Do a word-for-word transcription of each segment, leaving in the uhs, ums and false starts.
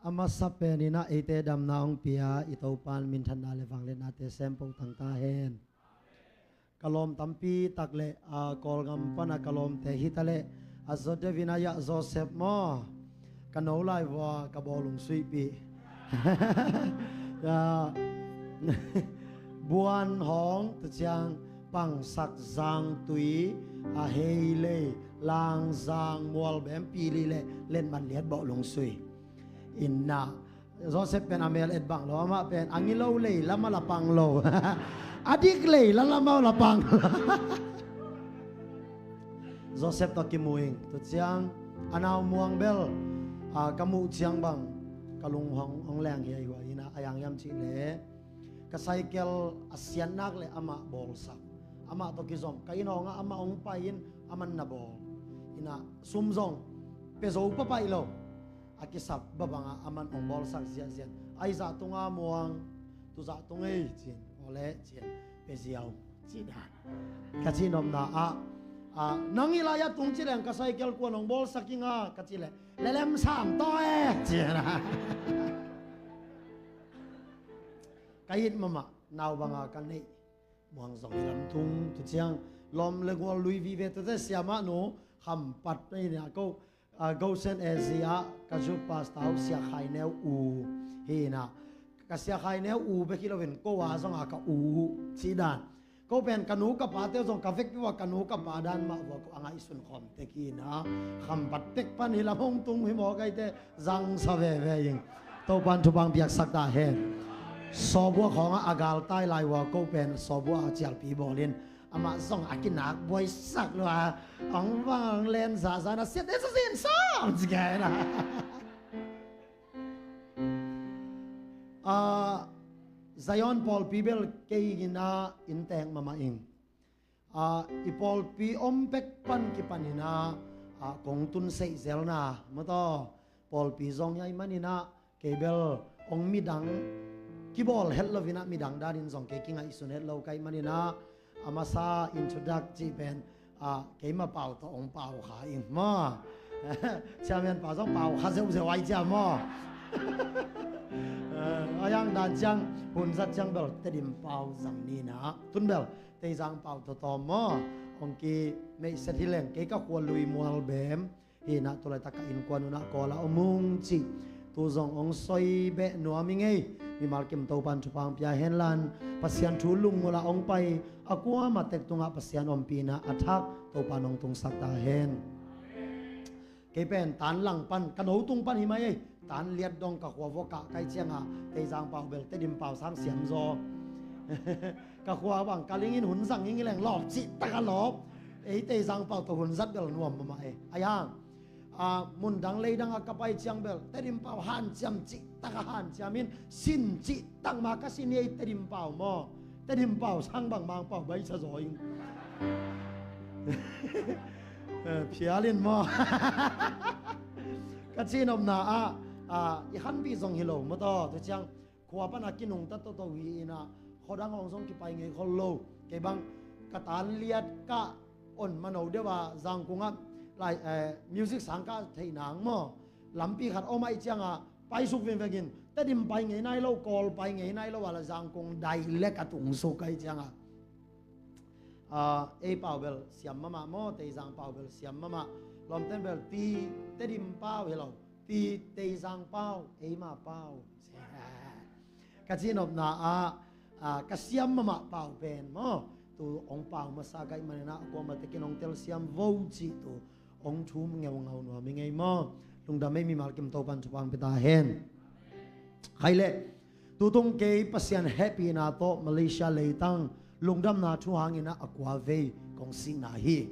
A masa peninah eite damna hong pia i Topan minthanna le vangliatnate sempoh tang ta hen. Ka lawm tampi tak le, a, Kawlgam pana ka lawmte hita le, a zawdevina yah Joseph maw, ka no lai vua ka bawlung suihpih. Ya. Buan hawng tuciang pangsak zangtui, a, heilei langzang mualbem pili le letmat liat bawlung sui. Inna Joseph pen a mel et bang lo, amah pen a ngilo lei lama la pang lo. A dik lei la lama la pang. Joseph tawh kimu ing. Tuciang a nau muang bel, a, ka muh ciang bang ka lung hong, hong leng hi a, i hua ina a yang hiam cih le, ka cycle a siatnak le amah bawlsak. Amah tawh kizom ka inn hawngah amah hong pai in, aman na bawl. Ina sum zong pia zo papaih lo. A kisap babangah aman hong bawlsak ziahziah. Ai zah tunga muang, tu zah tung ei cin, awle cin, pia ziau cin. Ka cihnopna ah, a, nang i lai-ah tung ci leng ka cycle kuan hong bawlsak inga ka ci leh, lelem sam taw e cin. Ka it mahmah, nau banga ka neih muang zong i lam tung, tuciang lawm le gual lui vive tute siamah nu Khampat nei nia ko, a, Gosen Asia ka zu pastor uh Sia Khai Neu u hi ina, ka Sia Khai Neu u bek hi loin ko a zonga ka u cih dan. Ko pen ka nu ka pate uh zong ka vekpi ua ka nu ka pa dan mah vua ko a ngaihsun khawm tek hi ina, Khampat tek pan hi lam hong tung hi maw kaite, zangsa veve ing. Topan thupang piaksak ta hen. Sawbua khawngah a galtai lai ua ko pen sawbua a cialpi bawlin amah zong a kinak buaisak lua, hong vang hong len zahzah na siat e sa sin sawm ci kei na. A, Zion pawlpi bel kei ina in teng mahmah ing. A, i pawlpi om pek pan kipan ina, a, kong tun seih zelna mataw pawlpi zong hi ai man ina, kei bel hong midang kibawl het lo ina midang danin zong kei kingaihsun het lo ka hih man ina, a masa introduct cih pen, a, keima pau tawh hong pau kha ing maw. Chairman pa zong pau kha zeuhzeuh ai cia maw. A, a yang dan ciang hun zat ciang bel Tedim pau zang ni ina, tun bel Teizang pau tawtawm maw, hong kimeihset hi leng kei ka khua lui mual bem hi ina, tulaitak ka innkuan unah Kawl a om ung cih tu zong hong soi beh nuam i ngei. Mimal kim Topan thupang pia henlan Pasian thu lungmula hong pai a kuama tek tungah Pasian ompihna a thak Topan hong tungsak ta hen. Kei pen tan lang pan ka no tung pan hi mai ei. Tan liat dong ka khua vua kah kai cianga Teizang pau bel Tedim pau sang siam zaw. Ka khua bang ka lingin hun zang ing i leng lawp cih taka lawp. Ei Teizang pau tawh hun zat bel nuam mahmah ei. Ai hang, a, mun dang lei dangah ka pai ciang bel Tedim pau hanciam cih taka hanciam in sin cih tak ma ka sin ei Tedim pau maw. Tedim pau sang bang Mangpau baisa zaw ing. Eh, phial in maw. Ka cihnopna ah, ah, i khanpih zong hi lo mataw, tu ciang khua pana kinungta toto hi ina, khuadang hong zong kipai ngei khol lo. Kei bang ka tan liat ka on mano deuh a Zangkungah lai, eh, music sang ka theih nang maw. Lampi khat om aih cianga paisuk vingvengin Tedim pai ngei nai lo, Kawl pai ngei nai lo a la Zangkung dai lek a tungsuk aih cianga, ah, ei pau bel siam mahmah maw, Teizang pau bel siam mahmah. Lawmten bel ti Tedim pau hi lo, ti Teizang pau, eima pau. Ka cihnopna ah, ah, ka siam mahmah pau pen maw, tu hong pau masa ka hih man ina a kuama tekin hong telsiam vo cih tu hong thum ngeungau nuam i ngei maw. Lungdam ei, mimal kim Topan thupang pia ta hen. Khai leh, tutung kei Pasian hehpihna tawh Malaysia leitang lungdamna thu hang ina a kua vei kong sikna hi.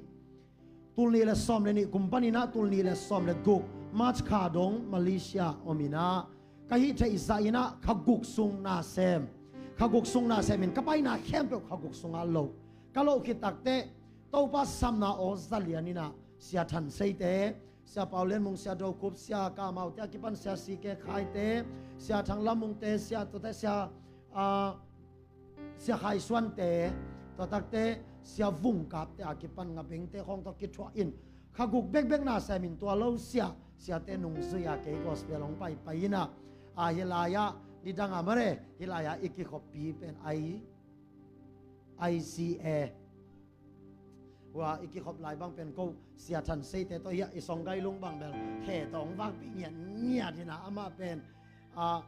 Tul nih le sawm le nih kum pan ina tul nih le sawm le guk March kha dong Malaysia om ina, ka hih theih zah ina kha guk sung na sem, kha guk sung na sem in ka paina khempeuh kha guk sunga loh. Ka loh khit takteh Topa sapna aw za lian ina Sia Than Seite, Sia Pau Lian Mung, Sia Do Khup, Sia Ka Mau te a kipan Sia Si Ke Khai te, Sia Thang Lam Mung te, Sia Tua te, Sia, ah, Sia Khai Suan te, tua takte Sia Vung Kap te a kipan Nga Beng te khawng tawh kithuah in kha guk bekbek na sem in tua lo Sia siate nungzui-a kei gospel hong paipai inah, a, hih lai-ah nidang a mare, hih lai-ah i kikhoppi pen I, I C A hua i kikhop lai bang pen ko Sia Than Seite tawh hiah i Songgailung bang bel khe tawh hong vakpih ngiatngiat inah amah pen, a,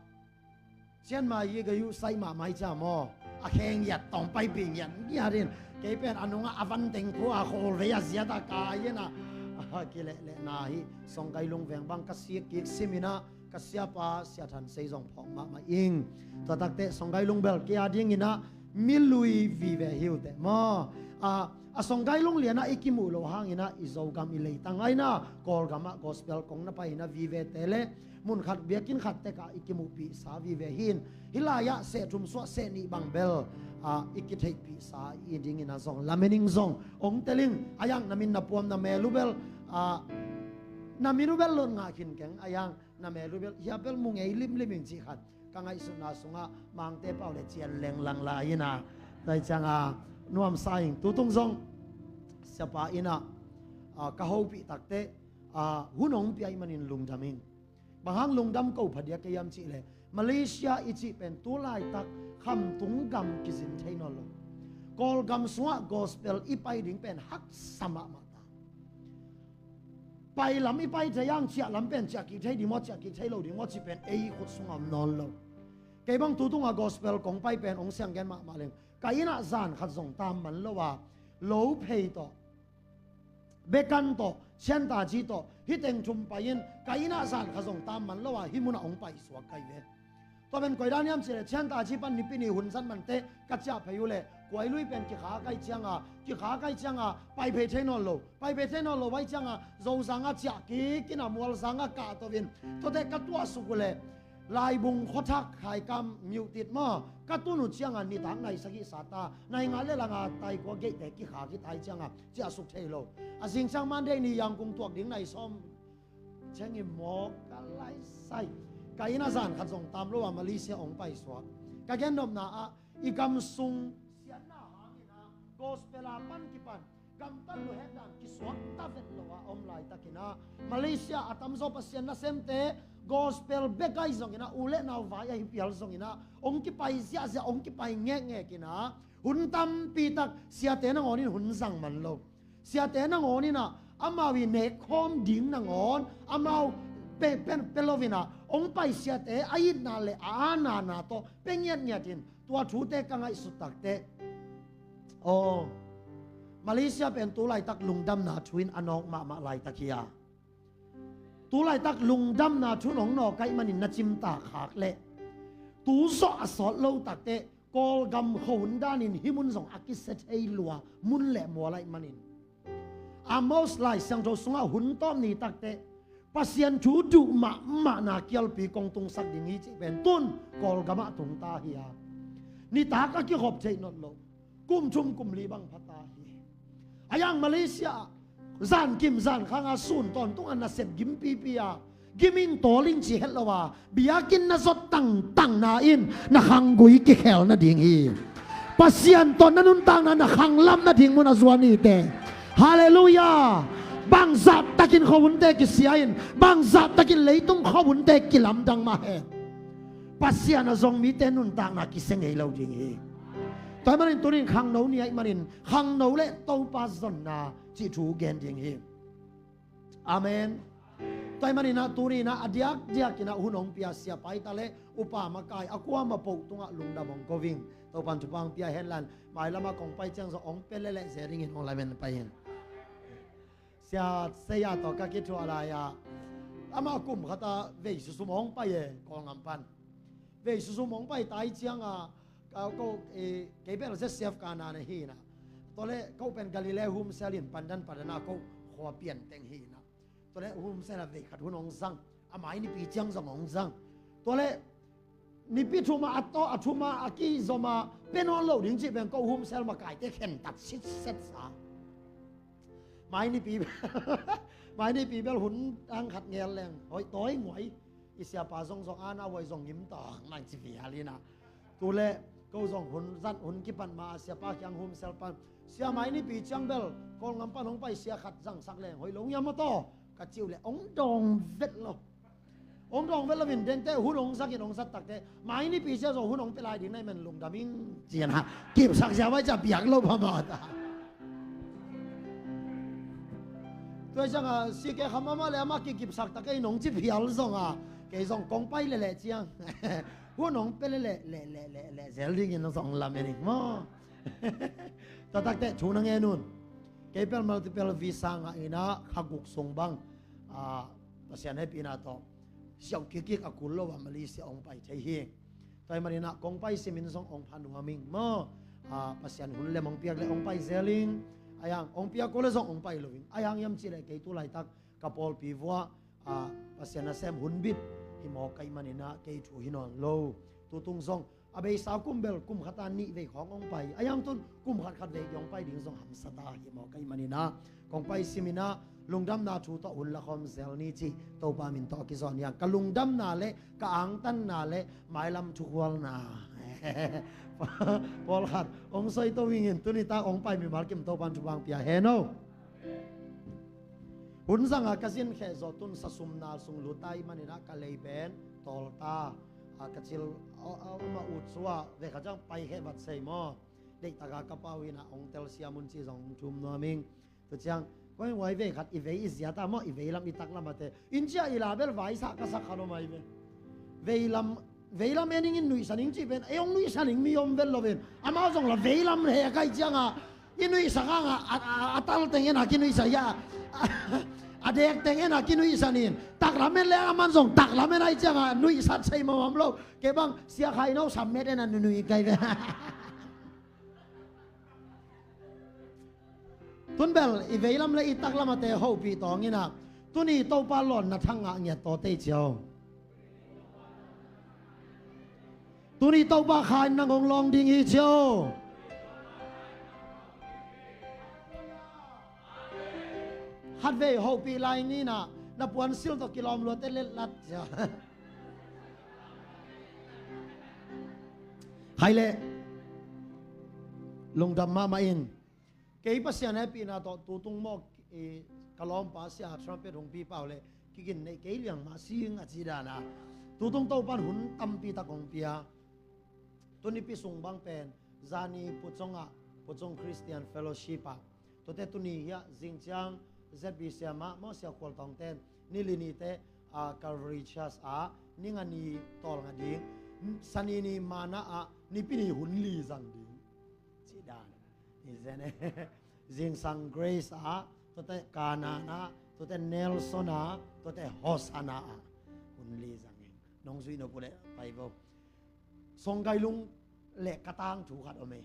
Chiang Mai hi ga yu sai mahmah hi cia maw? A kheng yat tawng paipih ngiat ngiat in kei pen a nungah a van teng khua a khawl vei a ziat a kai in a, a kilehlehna hi. Songgailung veng bang ka sik kik sim in a, ka siapa Sia Than Sei zong phawk mahmah ing. Tua takteh Songgailung bel kei a ding in a milui vive hi uh teh maw? A, a Songgailung lian a i kimuh loh hang in a i Zogam i leitang a in a Kawlgam ah gospel kong na pai in a vivete le mun khat biakinn khat tek ah i kimuhpihsa vive hi in, hih lai-ah seh thum suah seh nih bang bel, a, i kitheihpihsa i ding in a zong lamen ing zong hong tel ing. A yang na min na puam na mel uh bel, a, na min uh bel lot ngah khin keng, a yang na mel uh bel hiah bel mu ngei limlim ing cih khat ka ngaihsutna sungah Mangte pau le cian lenglang lai in a, tai ciang a nuamsa ing. Tutung zong siapa in a, a, ka hopih takteh, a, hun hong pia ih manin lungdam ing. Bang hang lungdam ko phadiak ka hiam cih leh Malaysia i cih pen tu laitak khamtung gam kizin thei nawn lo. Kawlgam sungah gospel i pai ding pen haksa mahmah ta. Pai lam i pai thei ang, ciah lam pen ciah kik thei ding maw, ciah kik thei lo ding maw cih pen ei khut sungah om nawn lo. Kei bang tutung a gospel kong pai pen hong siang gen mahmah leng ka inn ah zan khat zong tam man lo a, Lophei tawh, Bekan tawh, Chiantaji tawh, hih teng thum pai in ka inn ah zan khat zong tam man lo a, hih munah hong paisuak ka hi ve. Tua pen koi dan hiam cih leh Chiantaji pan Nipi ni hun zat manteh ka ciah phei uh leh Kuai Lui pen kikha ka hih ciang a, kikha ka hih ciang a pai phei thei nawn lo, pai phei thei nawn lo ahih ciang a Zozang ah ciah kik in a Mualzang ah kahto in, tuate ka tuahsuk uh leh Laibung khuathak Khaikam Myotit maw, ka tun uh ciang a nitak nai sagih sa ta, nai nga le lang a taikua geihte kikha kik ta ahih ciang a ciahsuk thei lo. A zing ciang Monday ni Yangon tuak ding nai sawm ciang i mawk ka laisai. Ka inn ah zan khat zong tam lo a Malaysia hong paisuak. Ka gennopna ah i gam sung siatna hang in a gospel a pan kipan gamtat lo het dan kisuak ta vet lo a om laitakin a Malaysia a tamzaw Pasian nasemte gospel bek ahi zongin a u le nau vai ahi pial zongin a hong kipai ziahziah, hong kipai ngekngek in a hun tampi tak siate nangawn in hun zang man lo. Siate nangawn in a amau i nekkhawm ding nangawn amau pe, pe, pe lo in a hong pai siate a itna le a anana tawh pe ngiatngiat in tua thute ka ngaihsut takteh, aw, Malaysia pen tu laitak lungdamna thu in a nawk mahmah laitak hi a, tu laitak lungdamna thu in hong nawk ahih manin na cimtak khak leh tu zawh a sawt lo takteh Kawlgam khuahun danin hih mun zong a kisia thei lua mun le mual ahih manin Amos Lai Siangtho sungah hun tawp ni takteh Pasian thu duh mahmahna kialpi kong tungsak ding hi cih pen tun Kawlgam ah tung ta hi a, nitak a kikhop theih nawn lo, kum thum kum li bang pha ta hi. A yang Malaysia ah zan kim zan khang a sun tawntung a nasep gimpipi a giming tawling ci het lo a biakinn na zot tangtangna in na khanggui kikhel nading hi. Pasian tawh na nuntakna na khanglam nading mun a zuan hi teh. Halleluiah. Bangzahtakin khuahunte kisia in, bangzahtakin leitung khuahunte kilamdang mah hen, Pasian a zong mite nuntakna kisia ngei lo ding hi. Tua ahih manin tunin khangno ni ahih manin khangno le Topa zonna cih thu gen ding hi. Amen. Tua ahih manin a tuni in a diakdiak in a hun hong pia siapa hi ta le upa makai a kuamah po tungah lungdam hong ko ing. Topan thupha hong pia hen la, mailam a kong pai ciang zong hong pe leleh ze dingin hong lamen pai ing. Sia Saya tawh ka kithuah lai a, amah kum khat a vei susum hong pai e, Kawlngam pan. Vei susum hong pai ta ahih ciang a, ka, ko, eh, kei bel Z C F ka na na hi in a, tua le ko pen Galilee Home Cell in pandan pandan a ko khua pian teng hi in a, tua le Home Cell ah vei khat hun hong zang, a mai nipi ciang zong hong zang. Tua le nipi thum a a tawh a thum a a kizom a pe nawn lo ding cih pen ko Home Cell makaite khentat sitset sa. Mai nipi mai nipi bel hun ang khat ngel leng hoih tawi nguai. I siapa zong zong ana huai zong ngim tawk mai ci vial in a, tu le ko zong hun zat hun kipan ma a siapa kiang Home Cell pan, sia mai nipi ciang bel Kawlngam pan hong pai sia khat zangsak leng hoih lo ngiam maw taw. ka ci uh leh hong dawng vet lo. Hong dawng vet lo in, dente hun hong zak in hong zat takte, mai nipi sia zong hun hong pia lai ding na hih man lungdam ing ci-in ah kipsak sia vai cia piak lo phamawh ta. Tua ciangah C K Kham amah le amah kikipsak tak ei nong ci phial zongah kei zong kong pai lehleh ciang hun hong pia lehleh lehleh lehleh zel dingin zong lamen ing maw? Tua takte thu na ngen un. Kei pel multiple visa ngah in ah kha guk sung bang, ah, Pasian hehpihna tawh siauh kikkik a kul lo ah Malaysia hong pai thei hi. Tua ahih manin ah kong pai simin zong hong pha nuam ing maw? Ah, Pasian hun lem hong piak leh hong pai zel ing. Ahi hang hong piak uh leh zong hong pai lo ing. Ahi hang hiam cih leh kei tu laitak ka pawlpi vuah, ah, Pasian nasem hun bit hi mawk ka hih manin ah kei thu hi nawn lo. Tutung zong a beisa kum bel kum khat a nih vei khawng hong pai. Ahi hang tun kum khat khat vei hong pai ding zong hamsa ta hi mawk ka hih manin ah kong pai simin ah lungdamna thu tawh hun lakhawm zel ni cih Topa min tawh a kizawn hi hang. Ka lungdamna le ka angtanna le mailam thukhualna pawlkhat hong soi to ing in, tuni tak hong pai mimal kim Topa in thupha hong pia hen aw. Hun zangah ka zin kheh zawh tun sasum nal sung lut ta ahih manin ah ka lei pen tawl ta. Ah, ka cil a, a, amah ut suah vei khat ciang pai kheh vat sei maw? Deihtakah ka pau in ah hong telsiam un ci zong hong thum nuam ing. Tua ciang koi huai vei khat i vei i zia ta maw, i veilam i taklam ate in cia i la bel vaisa ka sak khat om ahi ve. Veilam, veilam en ing in nuihsan ing cih pen ei hong nuihsan ing mi om vet lo in, amau zong la veilam he a kai ciangah i nuihsak hangah a, a, a tal teng en a kinuihsak hi a, a dek teng en a kinuihsan in taklam en le aman zong taklam en ahi ciangah nuihsat sei mamam lo. Kei bang sia khai no sam met en a nunui kai ve. Tun bel i veilam le i taklam ate hopih tawng in ah tuni Topa lawnna thang ngah ngiat tawh tei cio. Tuni Topa kha in nang hong lawng ding hi cio. Khatvei hopih lai ni in ah na puansil tawh kilawm luate letlat cia. Khai leh lungdam mahmah in. Kei Pasian hehpihna tawh tutung mawk i ka lawmpa sia trumpet hong pi pau le kigin neih kei liang mah sing a ci dan a. Tutung Topan hun tampi tak hong pia. Tunipi sung bang pen zani Puchong ah, Puchong Christian Fellowship ah, tuate tuni hiah zingciang Z B C ah mah maw, sia khual tawngten ni li nite, ah, Calvary Church ah ni nga ni tawlnga ding, sani ni mana ah nipi ni hun li zang ding. Ci dan. Ni zen e. Zingsang Grace ah, tuate Kanan ah, tuate Nelson ah, tuate Hosanna ah hun li zang ing. Nong zui nop uh leh pai vo. Songkai lung le ka tangthu khat om e.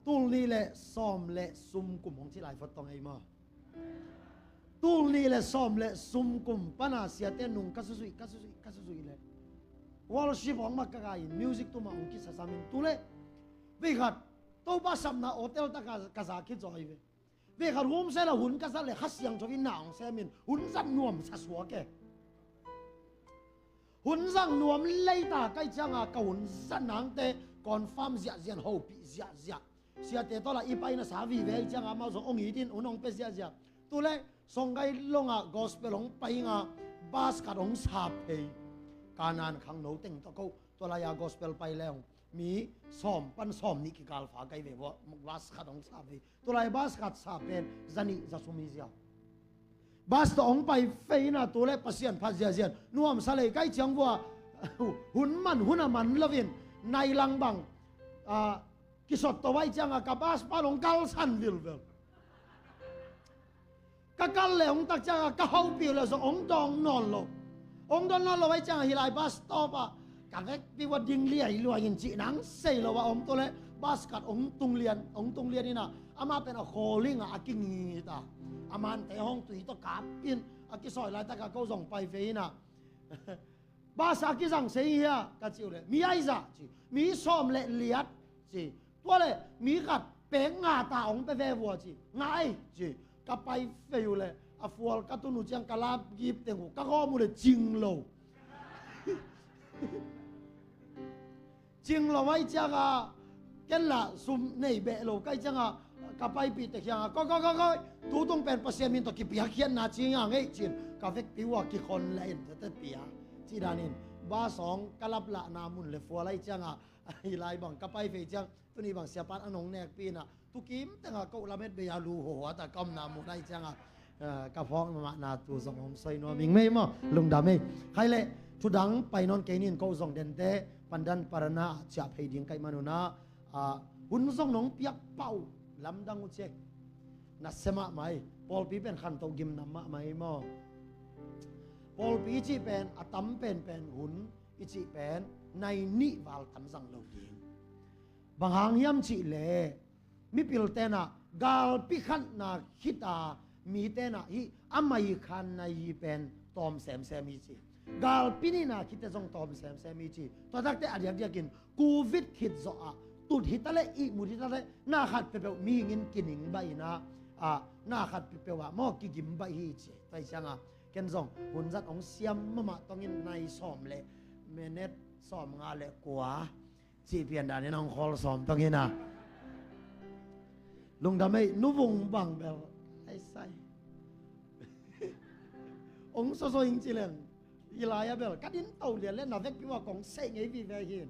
Tul nih le sawm le sum kum hong ci lai fot tong ei maw? Tul nih le sawm le sum kum pana siate nung ka suzuih, ka suzuih, ka suzuih le worship hong mak ka gai in music tuma hong kisasam in tu le vei khat Topa sapna hotel ta ka, ka za khit zaw hi ve. Vei khat home cell ah hun ka zat le Kha Siangtho in na hong sem in hun zat nuam sa suak e. Hun zang nuam leita kai cianga ka hun zat nangte confirm ziahziah, hopih ziahziah. Siate tawla i paina sa vive cianga amau zong hong it in hun hong pia ziahziah. Tule Songkai longa gospel hong painga bus khat hong sap phei. Kanan khangno teng tawh ko. Tua laia gospel pai leng mi sawm pan sawm nih kikal fa kai ve vua, bus khat hong sap phei. Tulai bus khat sa pen zanih zasum hi ziau. Bus tawh hong pai feina tule Pasian phat ziazian nuamsa lei kai ciang vua. Hun man hun a man loin nai lang bang, ah, kisot to vai cianga ka bus pan hong kalsan vilvel. Ka kal le hong tak cianga ka hopih le zong hong dawng nawn lo. Hong dawng nawn lo vai cianga hilai bus stop ah ka vekpi vua ding liailuai in cih nang sei lo a om tule bus khat hong tunglian, hong tunglian ina amah pen a khawlinga a kingita. A mante hong tui tawh kapin a kisawi laitaka ko zong pai ve ina. Bus a kizang sei hia ka ci uh le mi aizah ci, mi sawm le liat ci. Tua le mi khat pek nga ta hong pe ve vua ci, nga ei ci. Ka pai fei uh le a fual ka tun uh ciang ka lap gip teng uh ka gawm uh le cing lo. Cing lo vai cianga ken lah sum nei beh lo kai cianga ka paipihte kiangah, "Koi, koi, koi, koi, tutung pen Pasian min tawh kipiakkhiatna ci ngang ei," ci-in ka vekpi uh a kikhon le in tete pia. Ci danin bus hong ka laplahna mun le fual ahi ciangah, ahi lai bang ka pai vei ciang, tuni bang siapan a nong nekpi inah, tukim tengah ko lamet bei a lu huahuat a ka omna mun ahi ciangah, eh, ka phawk mahmahna tu zong hong soi nuam ing mei maw, lungdam ei. Khai leh, thudang pai nawn kei nin, ko zong dente, Pandan Paraná ah ciah phei ding ka hih manun ah, ah, hun zong nong piak pah uh lamdang uh cek. Nasia mahmah ei, pawlpi pen khantoh gimnam mahmah ei maw. Pawlpi i cih pen, a tam penpen hun i cih pen, nai nih val tam zang lo ding. Bang hang hiam cih leh, mipil tenah galpi khatna khit a, mi tenah hih a mai khanna hi pen tawm semsem hi ci. Galpi nihna khit teh zong tawm semsem hi ci. Tua takte a diakdiakin Covid khit zawh ah tut hi ta leh, ihmut hi ta leh, na khat peuhpeuh mihing in kining baih inah, ah, na khat peuhpeuh ah maw kigim baih hi ci. Tua hi ciangah ken zong hun zat hong siam mahmah tongin nai sawm le minute sawm nga le kua cih pian danin hong khawl sawm tong hi na. Lungdam ei, nuvung bang bel ai sai. Hong sawsaw ing ci leng, i lai a bel ka din to lian le na vekpi uh a kong sei ngei vive hi.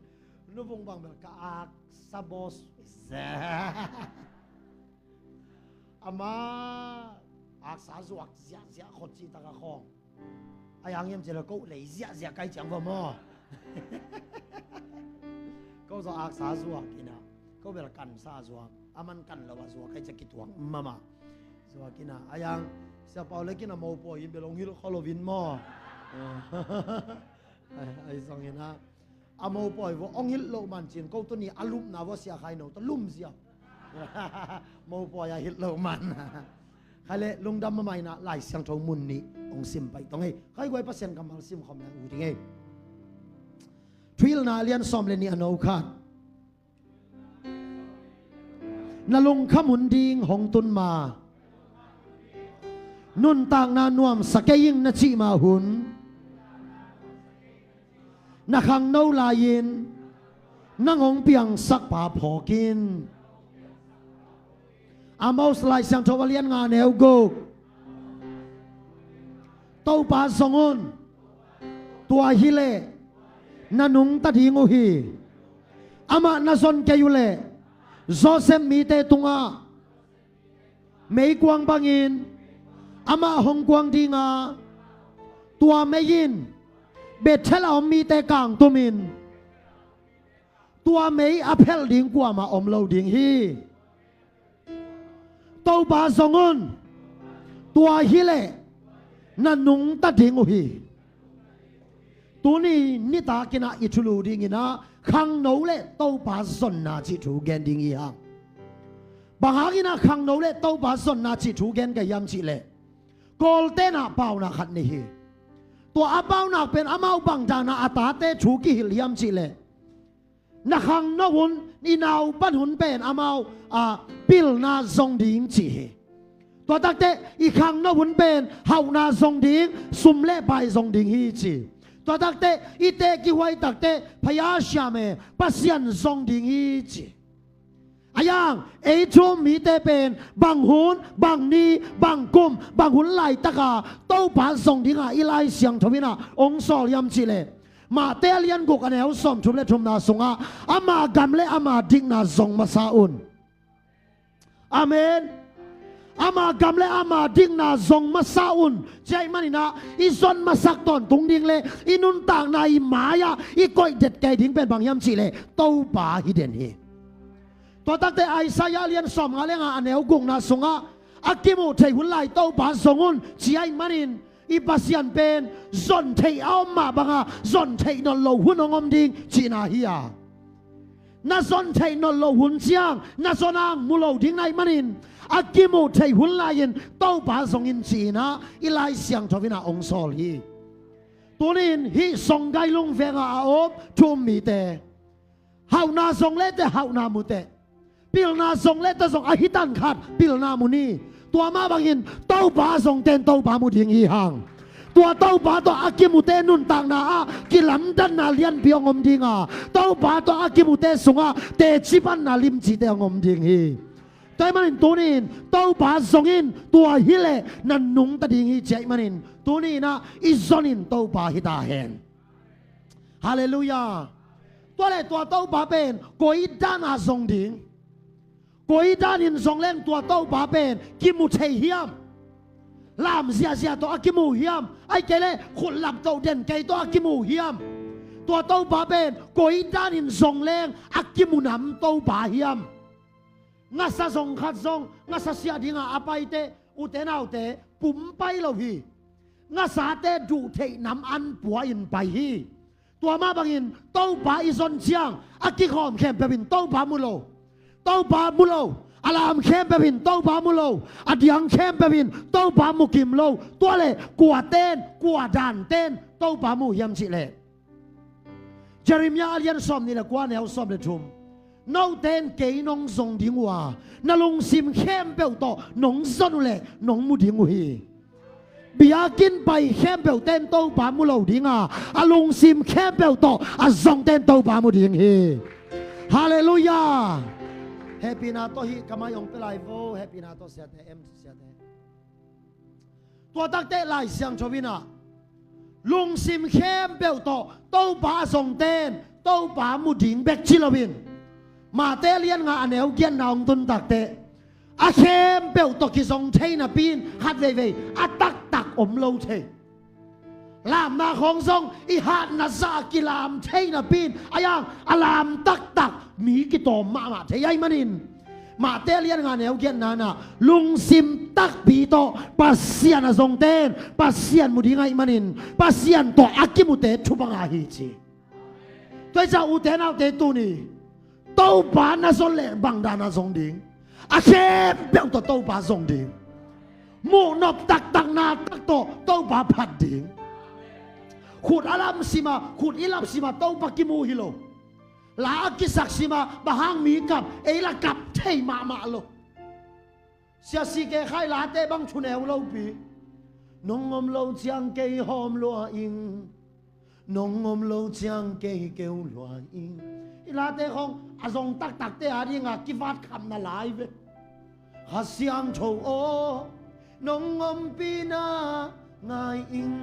Nuvung bang bel ka aksa bos. Ama aksa zuak ziahziah khot cih taka khawng. A yang hiam cih leh ko lei ziahziah kai ciang va maw. Ko zaw aksa zuak inah, ko bel kansa zuak, a man kan lo a zuak kai ciang kituak mahmah. Zuak inah, a yang Sia Pau le kinah mopawi in bel hong hilh khol lo in maw. Ai, ai zong inah. A mopawi vua hong hilh loh man cin, ko tuni a lupna vua Sia Khai No tawh lum ziau. Mopawi a hilh loh man. Khai leh lungdam mahmah inah Lai Siangtho mun nih hong sim paih tong ei. Khai guai Pasian kammal sim khawm leng uh ding ei. Thuhilhna a lian sawm le nih a no khat. Na lungkham hun ding hong tun ma. Nuntakna nuamsa kei ing na cih ma hun. Na khangno lai-in nang hong piangsak pa phawk in. Amos Lai Siangtho a lian nga a neu guk. Topa zong un. Tua hi leh na nungta ding uh hi. Amah na zon kei uh leh Joseph mite tungah meikuang bangin amah hong kuang ding a, tua mei in Bethel a om mite kangtum in, tua mei a phelh ding kuamah om lo ding hi. Topa zong un. Tua hi leh na nungta ding uh hi. Tuni nitak inah i thulu ding inah khangno le Topa zonna cih thu gen ding hi hang. Bang hang inah khangno le Topa zonna cih thu gen ka hiam cih leh, Kawlte'n ah paunak khat nei hi. Tua a paunak pen amau bang dan a a tate thu kihilh hiam cih leh, na khangno hun, i naupan hun pen amau, a, pilna zong ding ci hi. Tua takte i khangno hun pen hauhna zong ding, sum le pai zong ding hi ci. Tua takte i teh kihuai takte phaya siam e, Pasian zong ding hi ci. A yang ei thu-um mite pen bang hun, bang ni, bang kum, bang hun laitaka Topa zong dinga i Lai Siangtho inah hong sawl hiam cih leh, Mate a lian guk a neu sawmthum le thumna sungah ama gam le ama dikna zong masa un. Amen. Ama gam le ama dikna zong masa un. Cia i maninah i zon masak tawntung ding le i nuntakna i mai-ah i koih det kei ding pen bang hiam cih leh Topa hi den hi. Tua takte Isaiah lian sawmnga le nga a neu gukna sungah a kimuh theih hun lai Topa zong un cia i manin, i Pasian pen zon theih a om mah banga zon theih nawn lo hun hong om ding cihna hi a. Na zon theih nawn lo hun ciang na zon ang mu lo ding na hih manin a kimuh theih hun lai-in Topa zong in ci-inah i Lai Siangtho inah hong sawl hi. Tunin hih Songgailung vengah a om thu-um mite hauhna zong le teh hauhna mu teh. Pilna zong le teh zong a hitan khat pilna mu ni. Tua mah bangin Topa zong ten Topa mu ding hi hang. Tua Topa tawh a kimute nuntakna ah kilamdanna lianpi hong om ding a, Topa tawh a kimute sungah teci panna limcite hong om ding hi. Tua ahih manin tuni-in Topa zong in, tua hileh na nungta ding hi ci ahih manin tuni-in ah i zon in Topa hi ta hen. Halleluiah. Tua leh tua Topa pen koi dan a zong ding? Koi danin zong leng tua Topa pen kimu thei hiam? Lam ziahziah tawh a kimu hiam? Ahih kei leh khut laptoh den kei tawh a kimu hiam? Tua Topa pen koi danin zong leng a kimu nam Topa hiam? Ngasa zong khat zong ngasa siah dinga a paite, ute naute, pum pai lo hi. Ngasate duh theih nam an pua in pai hi. Tua mah bangin Topa i zon ciang a kikhawm khempeuh in Topa mu lo. Topa mu lo. A lam khempeuh in Topa mu lo. A diang khempeuh in Topa mu kim lo. Tua leh kua ten, kua dan ten Topa mu hiam cih leh, Jeremiah a lian sawm nih le kua, neu sawm le thum. Note in kei nong zong ding uh a, na lungsim khempeuh tawh nong zon uh leh nong mu ding uh hi. Biakinn pai khempeuhte in Topa mu lo ding a, a lungsim khempeuh tawh a zongte in Topa mu ding hi. Halleluiah. Hehpihna tawh hih ka mai hong pia lai vo, hehpihna tawh siate, em siate. Tua takteh Lai Siangtho in ah lungsim khempeuh tawh Topa a zongte in Topa mu ding bek ci loin, Mate a lian nga a neu giatna hong tun takteh, a khempeuh tawh kizong thei napi in khat veivei a taktak om lo thei. Lamna khawng zong i hatna zah a kilam thei napi in, a yang a lam taktak mi kitawm mahmah thei ahih manin, Mate a lian nga neu giatna in ah lungsim takpi tawh Pasian a zongte in Pasian mu ding ahih manin, Pasian tawh a kimute thupha ngah hi ci. Tua hi ciang ute naute, tuni Topa na zon leh bang dan a zong ding? A khempeuh tawh Topa zong ding. Muhnop taktak na tak tawh Topa phat ding. Khut a lamsim a, khut i lapsim a Topa kimu hi lo. La a kisaksim a bang hang mi kap, ei la kap thei mahmah lo. Sia C K Khai late bang thuneu lopi. Nong om lo ciang kei hawm lua ing. Nong om lo ciang kei keu lua ing. I late khawng a zong taktakte a dinga kivat khamna lai ve. Kha Siangtho aw, nong ompihna ngai ing.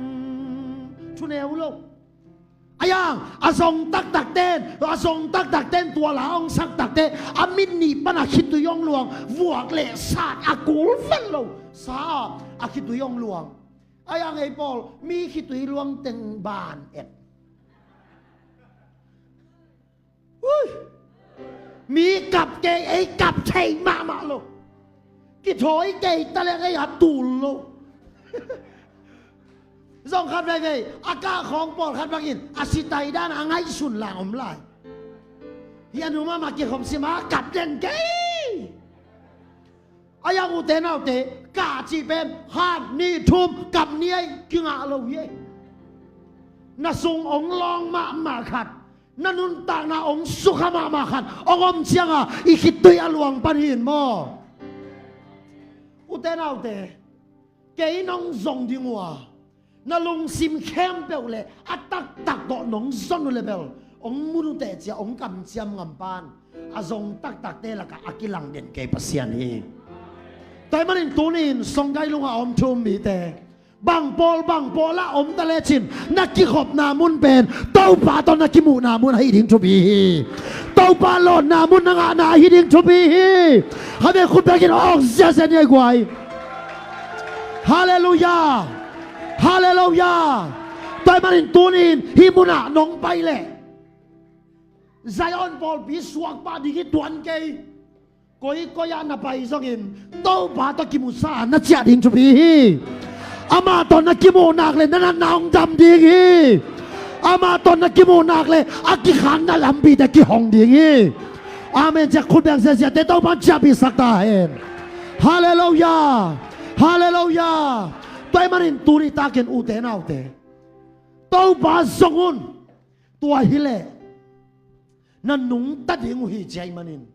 Thuneu lo. A yang a zong taktakte in, a zong taktakte in tua la hong sak takteh a mit nih pan a khitui hong luang, vuak leh sat a kul vet lo sa a khitui hong luang. A yang ei pawl mi khitui luang teng ban et. Ui. Mi kap kei, ei kap thei mahmah lo. Kithawi kei ta leng ei a tul lo. Zong khat veivei a kah khawng pawlkhat bangin a sitai dan a ngaihsun lang om lai. Hi a nu mahmah kikhop sim a kap den kei. A yang ute naute, kah cih pen khat nih thum kap ni ei, kingah lo hi ei. Na sung hong lawng mahmah khat, na nuntakna hong sukha mahmah khat hong om cianga i khitui a luang pan hi in maw? Ute naute, kei nong zong ding uh a, na lungsim khempeuh le a taktak tawh nong zon uh le bel hong mun uh teh cia hong kamciam ngam pan, a zong taktakte lakah a kilang den kei Pasian hi. Tua ahih manin tuni-in Songkai lungah a om thu um mite, bang pawl bang pawl ah om ta lecin, na kikhopna mun pen Topa tawh na kimuhna mun ahi ding thupi hi. Topa lawnna mun na ngahna ahi ding thupi hi. Khabe khut bekin awk ziazia ni a guai. Halleluiah. Halleluiah. Tua ahih manin tuni-in hih munah nong pai leh Zion pawlpi suak pah ding hi tuan kei. Koi koi ah na pai zongin Topa tawh kimusa na ciah ding thupi hi. Amah tawh na kimuh nak le na natna hong dam ding hi. Amah tawh na kimuh nak le a kikhanna lampite kihong ding hi. Amen. Ciah khut beng ziaziate Topa ciahpihsak ta hen. Halleluiah. Halleluiah. Tua ahih manin tuni takin ute naute, Topa zong un. Tua hileh na nungta ding uh hi ci ahih manin,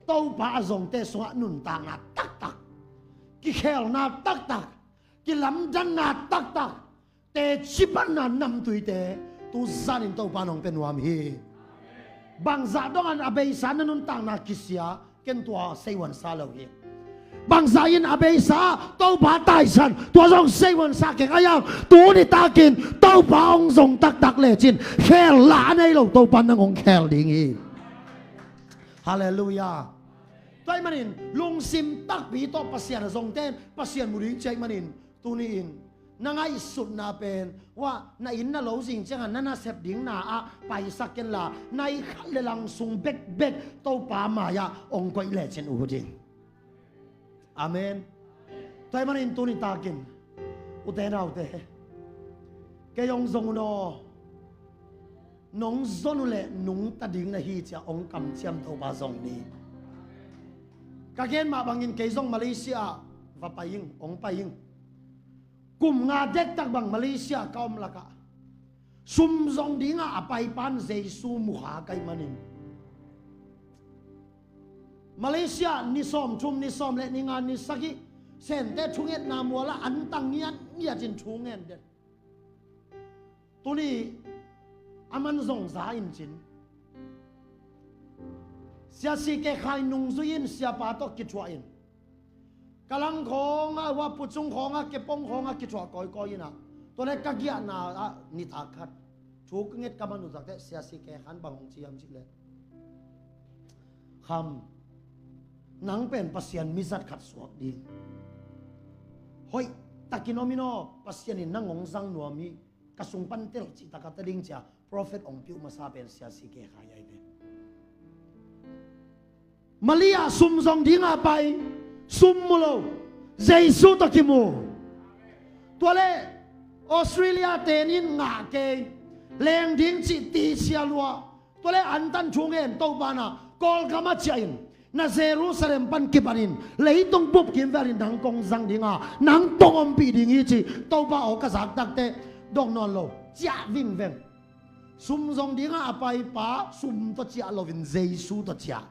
Topa a zongte sungah nuntakna taktak, kikhelna taktak, kilamdanna taktak, teci panna namtuite tu zanin Topa in hong pia nuam hi. Bangzah dongin a beisa na nuntakna kisia, Ken tua seihuan sa lo hi. Bangzah in a beisa Topa taisan, tua zong seihuan sa keng a hiang. Tuni takin Topa hong zong taktak lecin khel la a nei lo Topa nang hong khel ding hi. Halleluiah. Tua ahih manin lungsim takpi tawh Pasian a zongte in Pasian mu ding ci ahih manin, tuni-in na ngaihsutna pen, wah, na inn na lo zing ciangah na nasep ding na ah paisak kenla, nai khat le lang sung bekbek Topa mai-ah hong koih lecin ut hi. Amen. Tua ahih manin tuni takin, ute naute, kei hong zong un aw, nong zon uh leh nungta ding na hi ci-a hong kamciam Topa zong ni. Ka gen mah bangin kei zong Malaysia ah va pai ing, hong pai ing. Kum nga dektak bang Malaysia ka om lakah sum zong dingah a paipan Jesu mu kha ka hih manin, Malaysia ni sawmthum, ni sawm le ni nga, ni sagih Sente thungetna mualah an tang ngiatngiat in thu ngen den. Tuni a man zong za in cin, Sia C K Khai nungzui in siapa tawh kithuah in, Kalang khawngah, wah, Puchung khawngah, Kepong khawngah kithuah kawikawi in ah, tua leh ka giahna ah nitak khat thu ka nget ka man uh zakteh Sia C K Khan bang hong ci hiam cih leh, Kham, nang pen Pasian mizat khat suak ding, hoih takin om in aw, Pasian in nang hong zang nuam hi, ka sung pan tel cihtak a ta ding ci-a prophet hong piuh masa pen Sia C K Khai ahi ve. Malaysia sum zong dingah pai, sum mu lo, Jesu tawh kimu. Tua leh Australia ten in ngah kei, leng ding cih ti sia lua. Tua leh an tan thu ngen Topa in ah, Kawlgam ah ciah in, na Jerusalem pan kipan in leitung bup kimvel in nang kong zang ding a, nang kong ompih ding hi ci Topa aw ka zak takteh dong nawn lo, ciah vingveng. Sum zong dingah a paipa sum tawh ciah loin Jesu tawh ciah.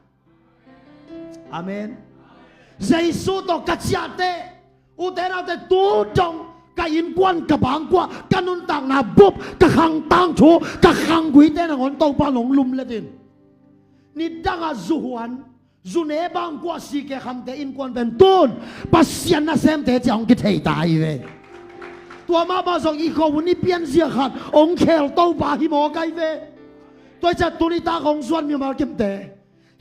Amen. Jesu tawh ka ciahteh, ute naute, tu dong ka innkuan, ka bangkuah, ka nuntakna bup, ka khang tangthu, ka khangguite nangawn Topa in hong lumlet in, nidangah zuhuan, zune bangkuah, C K Khamte innkuan pen tun Pasian nasemte ci-a hong kithei ta hi ve. Tua mahmah zong i khuahun i pianzia khat hong khel Topa hi mawk ahi ve. Tua hi ciah tuni tak hong zuan mimal kimte,